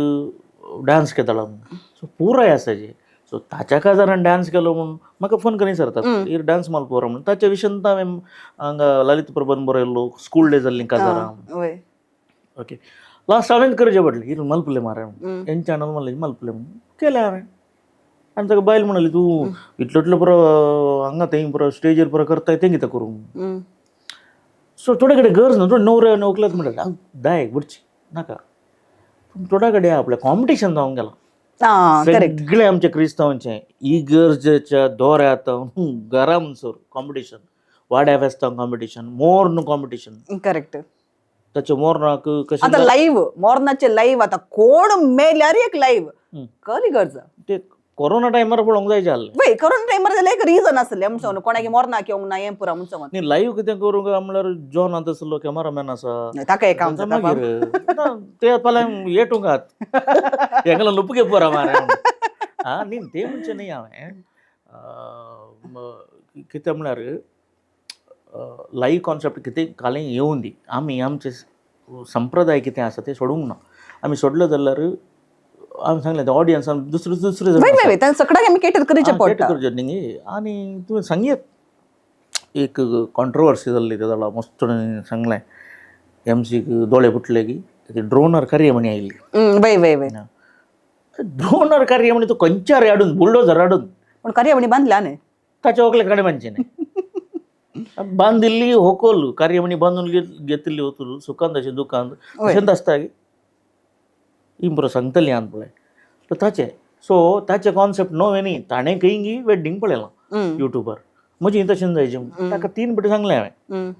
डांस केदाळ म्हूण. सो पुराय आसा जे. सो ताच्या काजारान डांस केलो म्हूण म्हाका फोन करी सरतात, इर डांस माल पोरा म्हूण. ताच्या विशयान हांवें हांगा ललित प्रबंध बरयल्लो, स्कूल डे जाल्लीं काजारां. वय. ओके, लास्ट हांवें करचें पडलें, इर मलपुले मारे म्हूण एन चॅनल म्हणलें मलपुले म्हूण केलें हांवें. आनी ताका बायल म्हणाली, तूं इतलो इतलो पुरो हांगा थंय पुरो स्टेजीर पुरो करताय तें कितें करूं. सो थोडे कडेन गरज ना, थोडे न्हवरे व्हंकलेच म्हणटात दाय बुडची नाका. पूण थोड्या कडेन आपलें कॉम्पिटिशन जावन गेलां. आं, करेक्ट. सगळे आमच्या क्रिस्तांवचें इगर्जेच्या दोऱ्यांत घरा म्हणसर कॉम्पिटिशन, वाड्या फेस्तांक कॉम्पिटिशन, मोर्न कॉम्पिटिशन. करेक्ट. ताच्या मोर्नाक कशें आता लाईव्ह मोर्नाचे लाईव्ह आता कोण मेल्यार एक लाईव्ह कली गरज. ते कोरोना टायमार पळोवंक जाय जाल्लें. वय, करोना टायमार जाल्यार एक रिजन आसलें म्हूण सांगून कोणाक मोर्नाक येवंक ना हें पुरा म्हूण सांगून. न्ही, लायव्ह कितें करूंक काय म्हणल्यार जॉन आतां आसलो, कॅमेरामॅन आसा. ताका एक काम जाता. मागीर ना, ते फाल्यां येटूंक हात हेंगला लुपके पोरा मारे. आं न्ही, ते म्हणचें न्ही हांवें कितें म्हणल्यार लायव्ह कॉन्सेप्ट कितें कालें येवूं दी, आमी आमचे संप्रदाय कितें आसा ते सोडूंक ना. आमी सोडले जाल्यार हांवें सांगलें ते ऑडियन्सान दुसरे दुसरे वय वय वय, तांकां सगळ्यांक आमी केटर करचें पडटा. करचें न्ही. आनी तुवें सांगयत एक कॉन्ट्रोवर्सी जाल्ली ते जाल्यार मस्त सांगलें एमसीक दोळे फुटले की ते ड्रोनार कार्यावणी आयिल्ली. वय वय वय. ड्रोनार कार्यावणी तो खंयच्यार हाडून, बुलडोजर हाडून. पूण कार्यावणी बांदल्या न्ही. ताच्या वकले कडेन बांदचे न्ही, बांदिल्ली होकोल कार्यावणी बांदून घेतिल्ली होतूल सुकांताचें दुकान तशेंच आसता की इम्प्रो सांगतली आन पळय तर ताचें. सो ताचें कॉन्सेप्ट नवें न्ही, ताणें खंय वेड्डींग पळयलां युट्यूबार, म्हजी तशें जायचें म्हूण ताका 3 फावटी सांगलें हांवें.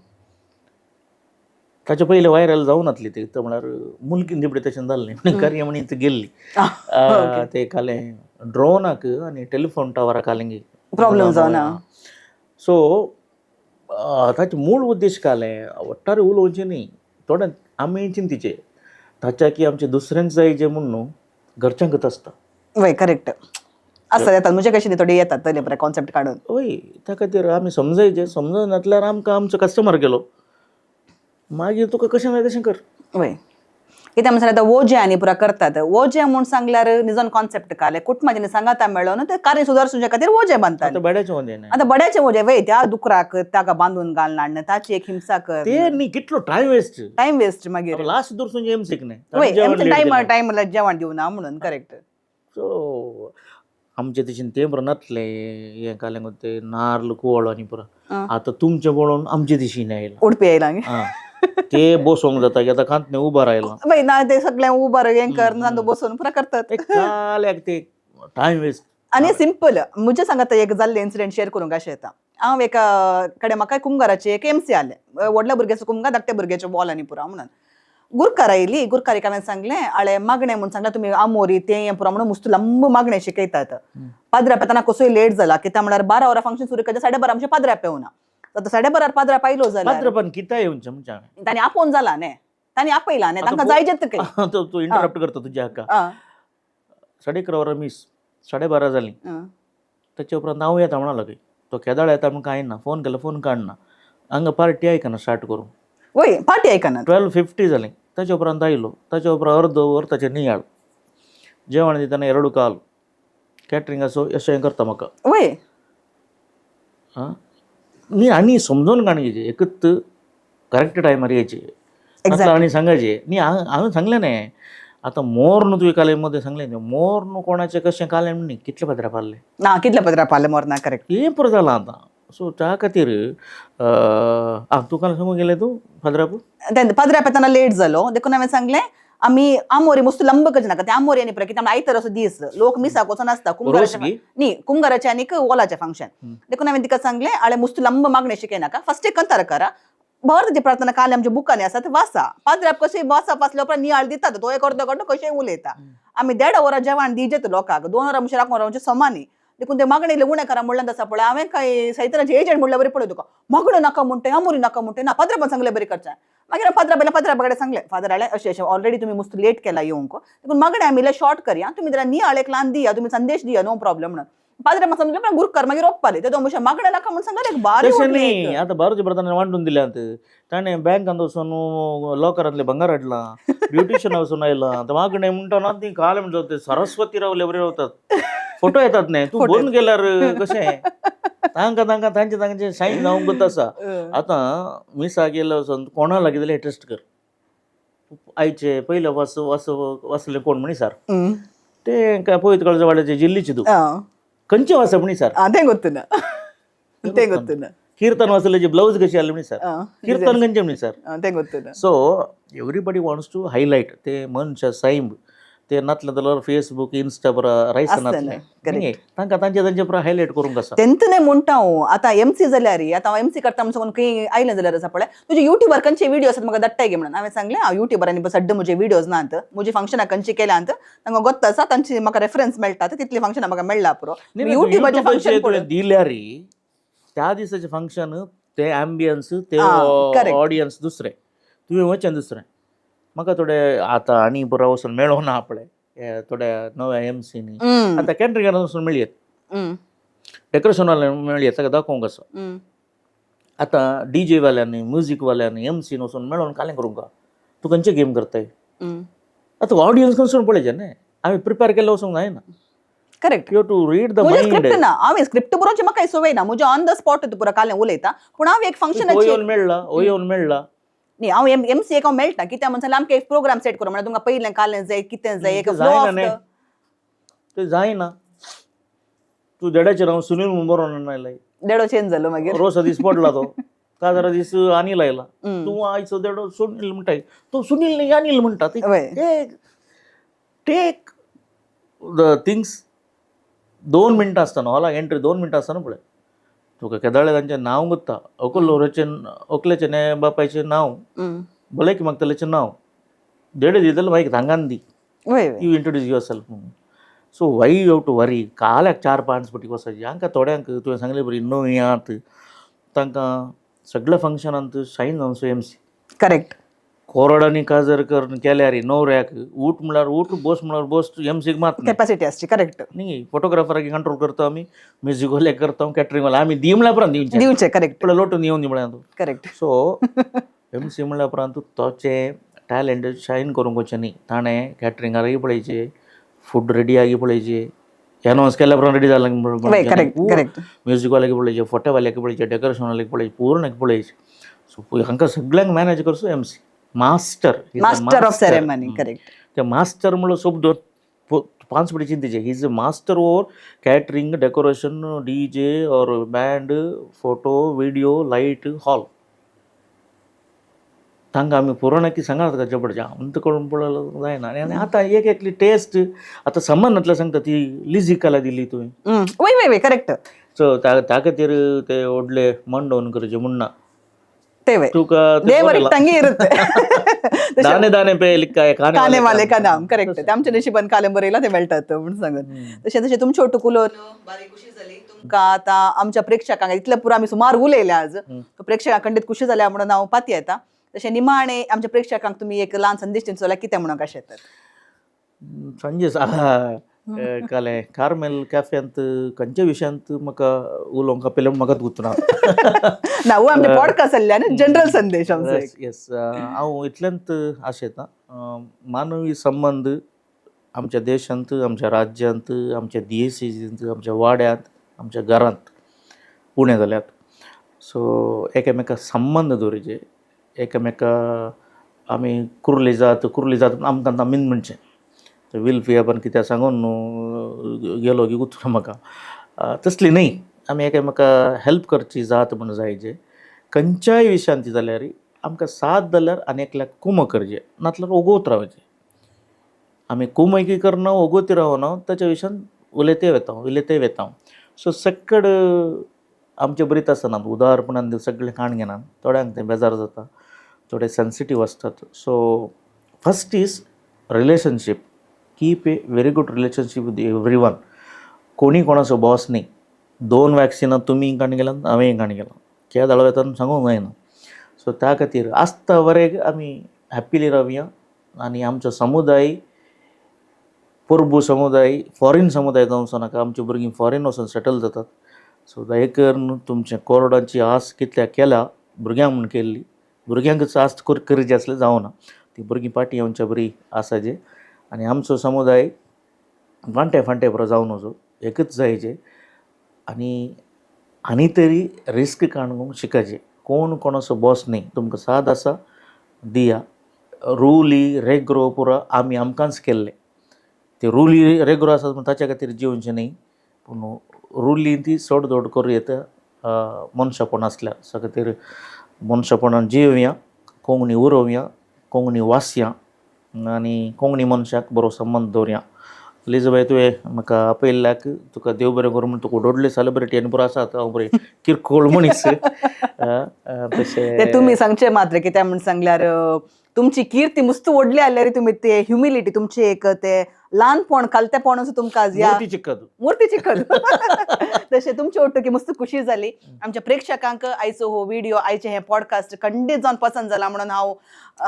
ताचे पयलीं व्हायरल जावनातली ती, म्हळ्यार मुलकी दिपडे तशें जाल्लें, कार्यावणी ती गेल्ली. ते कालें ड्रोनाक आनी टेलिफोन टावराक आलेंगी प्रॉब्लेम जावना. सो ताचे मूळ उद्देश कालें वट्टारे उलोवचें न्ही, थोडे आमी चिंतीचे ताच्या की आमचे दुसऱ्यांक जाय जे म्हूण न्हू घरच्यांकच आसता. वय, करेक्ट आसता, येतात म्हजे कशें थोडी येतात तरी बरें कॉन्सेप्ट काडून. वय, त्या खातीर आमी समजायचें, समजनातल्यार आमकां आमचो कस्टमर गेलो, मागीर तुका कशें जाय तशें कर. वय, कित्याक म्हणल्यार आतां ओजे आनी पुरा करतात ओजे म्हूण सांगल्यार निजन कॉन्सेप्ट काले कुटुंबाचे सांगाता मेळोन ते कार्य सुदारसुच्या खातीर ओजे बांदतात. आतां बेड्याचें ओजें न्हय. आतां बड्याचे ओजे वय, त्या दुकराक ताका बांदून घालना हाडना, ताची एक हिंसा कर. ते न्ही, कितलो टायम वेस्ट. टायम वेस्ट मागीर. लास्ट दुरसून एम सीक न्ही. वय, टायम टायम जेवण दिवना म्हणून, करेक्ट. सो आमचे तशें तें बरें नातलें हें कालें गो ते नार्ल कुवळो आनी पुरो. आतां तुमचें पळोवन आमचे दिशेन आयलां. उडपी आयला. आं, ते बसोंक जाता की आतां कांत न्ही उबो रायलां. वय ना, ते सगळें उबर हें कर नांदू बसून पुरा करतात. ते काल्याक ते टायम वेस्ट. आनी सिंपल म्हजे सांगात एक जाल्लें इन्सिडेंट शेअर करूंक अशें येता. हांव एका कडेन म्हाका कुमगाराचे एक एमसी आले, व्हडल्या भुरग्याचो कुमगार, धाकट्या भुरग्याचो बॉल आनी पुरो म्हणून. गुरकार आयली, गुरकारीक हांवें सांगलें, आळे मागणें म्हूण सांगलें, तुमी आमोरी तें हें पुरो म्हणून मुस्त लंब मागणें शिकयतात. पाद्रा पेताना कसोय लेट जाला, कित्याक म्हळ्यार 12 वरां फंक्शन सुरू करचें, 12:30 आमचें पाद्रा पेवना. आतां 12:30 पाद्रा पायलो जाल्यार पाद्रपान कित्याक येवचें म्हणजे हांवें तांणी आपोवन जाला न्ही, तांणी आपयला न्ही, तांकां जाय जेत काही. तो तूं इंटरप्ट करता तुज्या हाका. 11:30 वरां मीस, 12:30 जालीं. ताचे उपरांत हांव येता म्हणा लागय, तो केदाळ येता म्हण कांय ना, फोन केलो फोन काडना, हांगा पार्टी आयकना स्टार्ट करूं. वय, पार्टी आयकना. 12:50 जालीं. ताचे उपरांत आयलो, ताचे उपरांत अर्द वर ताचें नियाळ, जेवण दितना 2:15, कॅटरिंग असो अशें करता म्हाका. वय. आं, न्ही, आनी समजून काण घेवचें, एकूच करेक्ट टायमार येयचें. नासल्यार आनी सांगायचें न्ही. हांवें सांगलें न्ही, आतां मोर न्हू तुवें काले मदें सांगलें न्ही, मोर न्हू कोणाचें कशें कालें न्ही, कितले पदरा पारले. ना, कितले पदरा पारले मोर ना, करेक्ट. हें पुरो जालां आतां. सो त्या खातीर आं, तुका सांगूंक गेलें तूं फादराकू. पाद्रा पेताना लेट जालो देखून हांवें सांगलें, आमी आमोरी मुस्त लंब करचे नाका, ते आमोरी आनी कित्याक आयतार असो दीस, लोक मिसाक वचोन आसता, कुमगाराचे गी? न्ही, कुमगाराचे आनीक ओलाचे फंक्शन. देखून हांवें तिका सांगलें, आळे मुस्त लंब मागणें शिकयनाका, फर्स्ट एक कंतार करा, भारताची प्रार्थना काल आमच्या बुकांनी आसा ते वाचा. पाद्राप कशें वाचा, वाचल्या उपरांत नियाळ दितात, तो एक अर्दो घंटो कशेंय उलयता. आमी 1.5 वरां जेवण दिजेत लोकांक, 2 वरां मुशीर राखून रावचें समानी. देखून ते मागणें उणें करा म्हणल्यार आसा पळय, हांवें काय सैतनाचे एजंट म्हणल्यार बरी पळय, तुका मागणें नाका म्हणटे, आमोरी नाका म्हणटे, ना पाद्रापान सांगलें बरी करचें. मागीर पाद्रा पयल्या पाद्रा कडेन सांगलें, फादर आळे अशें अशें ऑलरेडी तुमी मुस्त लेट केला येवंक, देखून मागणें आमी इल्लें शॉर्ट करया, तुमी जाल्यार नियाळ एक ल्हान दिया, तुमी संदेश दिया, नो प्रॉब्लम म्हणून. पाद्रा म्हाका समजलें, पण गुरकार मागीर रोखपाले ते दोन मागणें नाका म्हणून सांगलें, एक बारी तशें उरलें न्ही एक. आतां बारूचे प्रधान वांटून दिल्यात, ताणें बँकांत वचून लॉकरांतलें भांगर हाडलां, ब्युटिशियन वचून आयलां. आतां मागणें म्हणटा ना, ती काल म्हणटा ते सरस्वती रावले बरे रावतात, फोटो येतात न्ही, तूं बंद केल्यार कशें तांकां तांकां तांचे तांचे शायन जावंकूच आसा. आतां मिसाक गेलो वचून कोणा लागीं जाल्यार टेस्ट कर, आयचे पयले वास वास वाचले कोण म्हणी सर, ते काय पळयत कळजा वाड्याचे जिल्लीचे तूं खंयचे वाचप म्हणी सर. तें गोत्तुना, तें गोत्तुना. कीर्तन वाचल्याचे ब्लाउज कशी आसले म्हणी सर, कीर्तन खंयचें म्हणी सर. तें गोत्तुना. So everybody wants to highlight ते मनशा सैम, ते नातलें जाल्यार फेसबूक इन्स्टा बरा रायस नातलें correct. तांकां तांचे तांचे पुरा हायलायट करूंक आसा. तेंत न्ही म्हणटा हांव, आतां एमसी जाल्यार, आतां हांव एमसी करता म्हणून सांगून खंय आयलें जाल्यार आसा पळय, तुजे युट्यूबार खंयचे व्हिडियो आसात म्हाका धाडटाय गे म्हणून हांवें सांगलें, हांव युट्यूबार आनी सड्ड म्हजे व्हिडियोज नात, म्हजी फंक्शनां खंयची केल्यांत तांकां गोत्त आसा, तांची म्हाका रेफरन्स मेळटा, तितली फंक्शनां म्हाका मेळ्ळा पुरो. युट्यूबाचें फंक्शन पळय दिल्यार त्या दिसाचें फंक्शन ते एम्बियन्स ते correct. Audience दुसरें, तुवें वचें दुसरें. म्हाका थोडे आतां आनी पुरा वचून मेळोना पळय हे थोड्या नव्या एमसीनी, आतां कॅटरिंगान वचून मेळयेत, डेकोरेशन वाल्यान मेळयेत, ताका दाखोवंक आसा. आतां डी जे वाल्यांनी म्युजीक वाल्यांनी एमसीन वचून मेळोन कालें करूंक, तूं खंयचे गेम करताय? आतां ऑडियन्स खंयसून पळयचें न्ही, हांवें प्रिपेर केल्लें वचूंक जायना. Correct. You to read the म्हजें मायंड. स्क्रिप्ट ना, हांवें स्क्रिप्ट बरोवचें म्हाका संवय ना, म्हजें ऑन the spot पुरा कालें उलयता, पूण हांव एक फंक्शनाची येवन मेळ्ळा, ओ येवन मेळ्ळा. न्ही, हांव एम सी एक हांव मेळटा, कित्याक म्हणून आमकां एक प्रोग्राम सेट करूं, म्हणल्यार तुमकां पयलें कालें जाय, कितें जाय, एक ते फ्लो जायना ऑफ न्ही, ते जायना. तूं देडाचेर हांव सुनील म्हूण बरोवन आयलाय, देडो चेंज जालो मागीर, रोसा दीस पडला तो, काजरा दीस अनिल आयला, तूं आयचो देडो सुनील म्हणटाय, तो सुनील न्ही अनिल म्हणटा. वय. टेक the things 2 मिनटां आसतना, हॉलाक एंट्री 2 मिनटां आसतना पळय, तुका केदाळे तांचें नांव गुत्ता, अकलोराचें अकलेचें न्ही बापायचें नांव, भलायकी मागतल्याचें नांव देडे दितले, मागीर थांगान दी. वय वय. You introduce yourself. So why you have to worry? काल्याक 4-5 पटी वचपाची हांकां थोड्यांक तुवें सांगले बरी नवी आहात, तांकां सगळ्या फंक्शनांत शायन जावन एम सी. करेक्ट. कोरडांनी काजर करून केल्यार न्हवऱ्याक ऊट म्हळ्यार ऊट, बस म्हळ्यार बस, एम सीक मात न्ही. कॅपॅसिटी आसची, करेक्ट. न्ही, फोटोग्राफराक कंट्रोल करता आमी, म्युजीक वाल्याक करता, कॅटरिंग वाल्या आमी दी म्हळ्यार उपरांत दिवचें. दिवचें, करेक्ट. पळय लोटून येवन दी म्हळ्यार तूं. करेक्ट. सो एम सी म्हणल्या उपरांत तोचें टॅलंट शायन करूंक वचचें न्ही, ताणें कॅटरिंगारय पळयचें, फूड रेडी आगी पळयचें, अनावन्स केल्या उपरांत रेडी जालें. वय, करेक्ट करेक्ट. म्युजीक वाल्याक पळयचें, फोटे वाल्याक पळयचें, डेकोरेशन वाल्याक पळयचें, पूर्ण पळयचें. सो हांकां सगळ्यांक मॅनेज करचो M C master. Master of ceremony, correct. ते मास्टर म्हणलो शब्द 5 पटी चिंतेचे, he is a master over catering, decoration, D J or band, photo, video, light, hall. तांकां आमी पुराणाकी सांगात करचें पडचें, आमकां कळून पडलो जायना. आनी आतां एक एकली टेस्ट आतां समान नातल्यार सांगता ती लिजी कला दिली तुवें. वय वय वय, करेक्ट. सो त्या खातीर ते व्हडले मन डावन करचे म्हूण ना. तेवे तुका ते देवरीक बरें ತಂಗಿ ಇರುತ್ತೆ. दाणे दाणे पे लिखाय खाने काने वाले का का नाम, करेक्ट. आमच्या नशिबान काले बरयला ते मेळटात म्हणून सांगून. तशें तशें तुमचे ओटू उलोवन बारी खुशी जाली. तुमकां आतां आमच्या प्रेक्षकांक इतले पुरो आमी सुमार उलयले आज, प्रेक्षकांक खंडीत खुशी जाल्या म्हणून हांव पाती येता. तशें निमाणे आमच्या प्रेक्षकांक तुमी एक ल्हान संदेश दिवचो जाल्यार कितें म्हणूंक अशें येतात? संजय काले कार्मेल कॅफेंत खंयच्या विशयांत म्हाका उलोवंक आपयलें म्हूण म्हाकाच गुतना. ना, हो आमचे पॉडकास्ट जाल्ल्यान जनरल संदेश आमचो एक. येस, हांव इतल्यांत आशेता, मानवी संबंद आमच्या देशांत, आमच्या राज्यांत, आमच्या दियेसींत, आमच्या वाड्यांत, आमच्या घरांत उणें जाल्यात. सो एकामेका संबंद दवरिचे एकामेका. आमी कुर्ली जात, कुर्ली जात म्हूण आमकां आमी म्हणचें विल्फी पण कित्याक सांगून न्हू गेलो की उतरां म्हाका तसली न्हय. आमी एकामेका हेल्प करची जात म्हूण जाय. खंयच्याय विशयांत जाल्यार आमकां साथ जाल्यार आनी एकल्याक कुमक करचें, नातल्यार ओगोत रावचें. आमी कुमकी करना, ओगोती रावना, ताच्या विशयान उलयते वता, उलयते वता. सो सक्कड आमचे बरीच आसना, उदारपणान सगळें काण घेना. थोड्यांक तें बेजार जाता, थोडे सेन्सिटीव आसतात. So first is relationship, keep a very good relationship with everyone. कोणी कोणाचो बॉस न्ही. दोन वॅक्सिनां तुमी काण गेला, हांवें काण गेला, केदाळ वेता सांगूंक जायना. सो त्या खातीर आसता वरेक आमी हॅप्पिली रावया. आनी आमचो समुदाय, परबू समुदाय, फॉरेन समुदाय जावचो नाका. आमची भुरगीं फॉरेन वचून सेटल जातात. सो दया करून तुमच्या कोरडाची आस कितल्या केल्या भुरग्यांक म्हूण केल्ली, भुरग्यांकच आस करची आसली जावना. ती भुरगीं पाटी येवच्या बरी आसाचे. आनी आमचो समुदाय फांटे फांटे बरो जावन वचो, एकच जायचे. आनी आनी तरी रिस्क काडूंक शिकाचे. कोण कोणाचो बॉस न्ही. तुमकां साद आसा दिया. रुली रेग्रो पुरो आमी आमकांच केल्ले. ते रुली रेग्रो आसात म्हूण ताच्या खातीर जिवचें न्ही, पूण रुली ती चड दोड करूं येता मनशापण आसल्यार. सो खातीर मनशापणान जियोया, कोंकणी उलोवया, कोंकणी वाचया आनी कोंकणी मनशाक बरो संबंद दवरया. लिजबाय, तुवें म्हाका आपयल्ल्याक तुका देव बरें करूं म्हूण. तुका व्हडले सेलिब्रिटी आनी पुरो आसात, हांव बरें किरकोळ मनीस ते तशें. तुमी सांगचे मात्र कित्याक म्हूण सांगल्यार तुमची कीर्ती मुस्त व्हडली आसल्यार तुमी ते ह्युमिलिटी तुमची एक ते ल्हानपण खालतेपण असो तुमकां आज ह्या मूर्ती चिक्कत. मूर्ती चिकन तशें तुमचे ओटुकी मस्त खुशी जाली. आमच्या प्रेक्षकांक आयचो हो व्हिडिओ, आयचे हे पॉडकास्ट खंडीत जावन पसंत जाला म्हणून हांव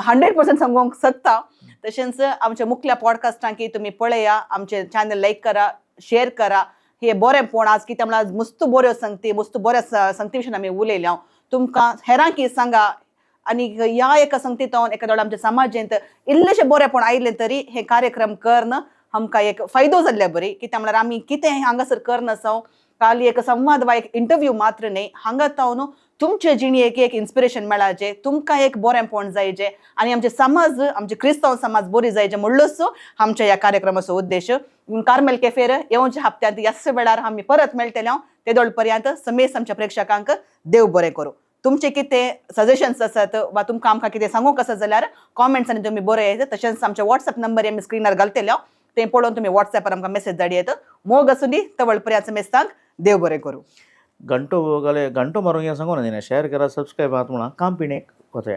100% सांगूंक शकता. तशेंच आमच्या मुखल्या पॉडकास्टांकी तुमी पळया, आमचे चॅनल लायक करा, शेअर करा. हे बरेंपण आज कितें म्हणल्यार आज मस्त बऱ्यो संगती, मस्त बऱ्या संगती विशीं आमी उलयल्या. तुमकां हेरांकी सांगा आनी ह्या एका संगतींत एका दोळे आमच्या समाजेंत इल्लेशें बरेंपण आयलें तरी हे कार्यक्रम करून आमकां एक फायदो जाल्ल्या बरी. कित्याक म्हळ्यार आमी कितें हांगासर करनासाव, खाली एक संवाद वा एक इंटरव्यू मात्र न्ही, हांगा तावन तुमचे जिणेक एक इन्स्पिरेशन मेळाचें, तुमकां एक बरेंपण जायचें आनी आमचे समाज, आमचे क्रिस्तांव समाज बरी जायचे म्हणलोच आमच्या ह्या कार्यक्रमाचो उद्देश. कार्मेल कॅफेर येवच्या हप्त्यांत ह्याच वेळार आमी परत मेळटले. ते दोळ पर्यंत समेस आमच्या प्रेक्षकांक देव बरें करूं. तुमचे कितें सजेशन्स आसात वा तुमकां आमकां कितें सांगूंक आसा जाल्यार कॉमेंट्सांनी तुमी बरयात. तशेंच आमचे वॉट्सएप नंबर आमी स्क्रिनार घालतले, ते पळोवन तुमी वॉट्सएपार आमकां मेसेज धाडयेत. मोग आसूं दी. तवळ पर्यंत मेस्तांक देव बरें करूं. घंटो घाले, घंटो मारूंक या सांगू ना, शेअर करा, सबस्क्रायब आहात म्हणा, काम पिणेक वचया.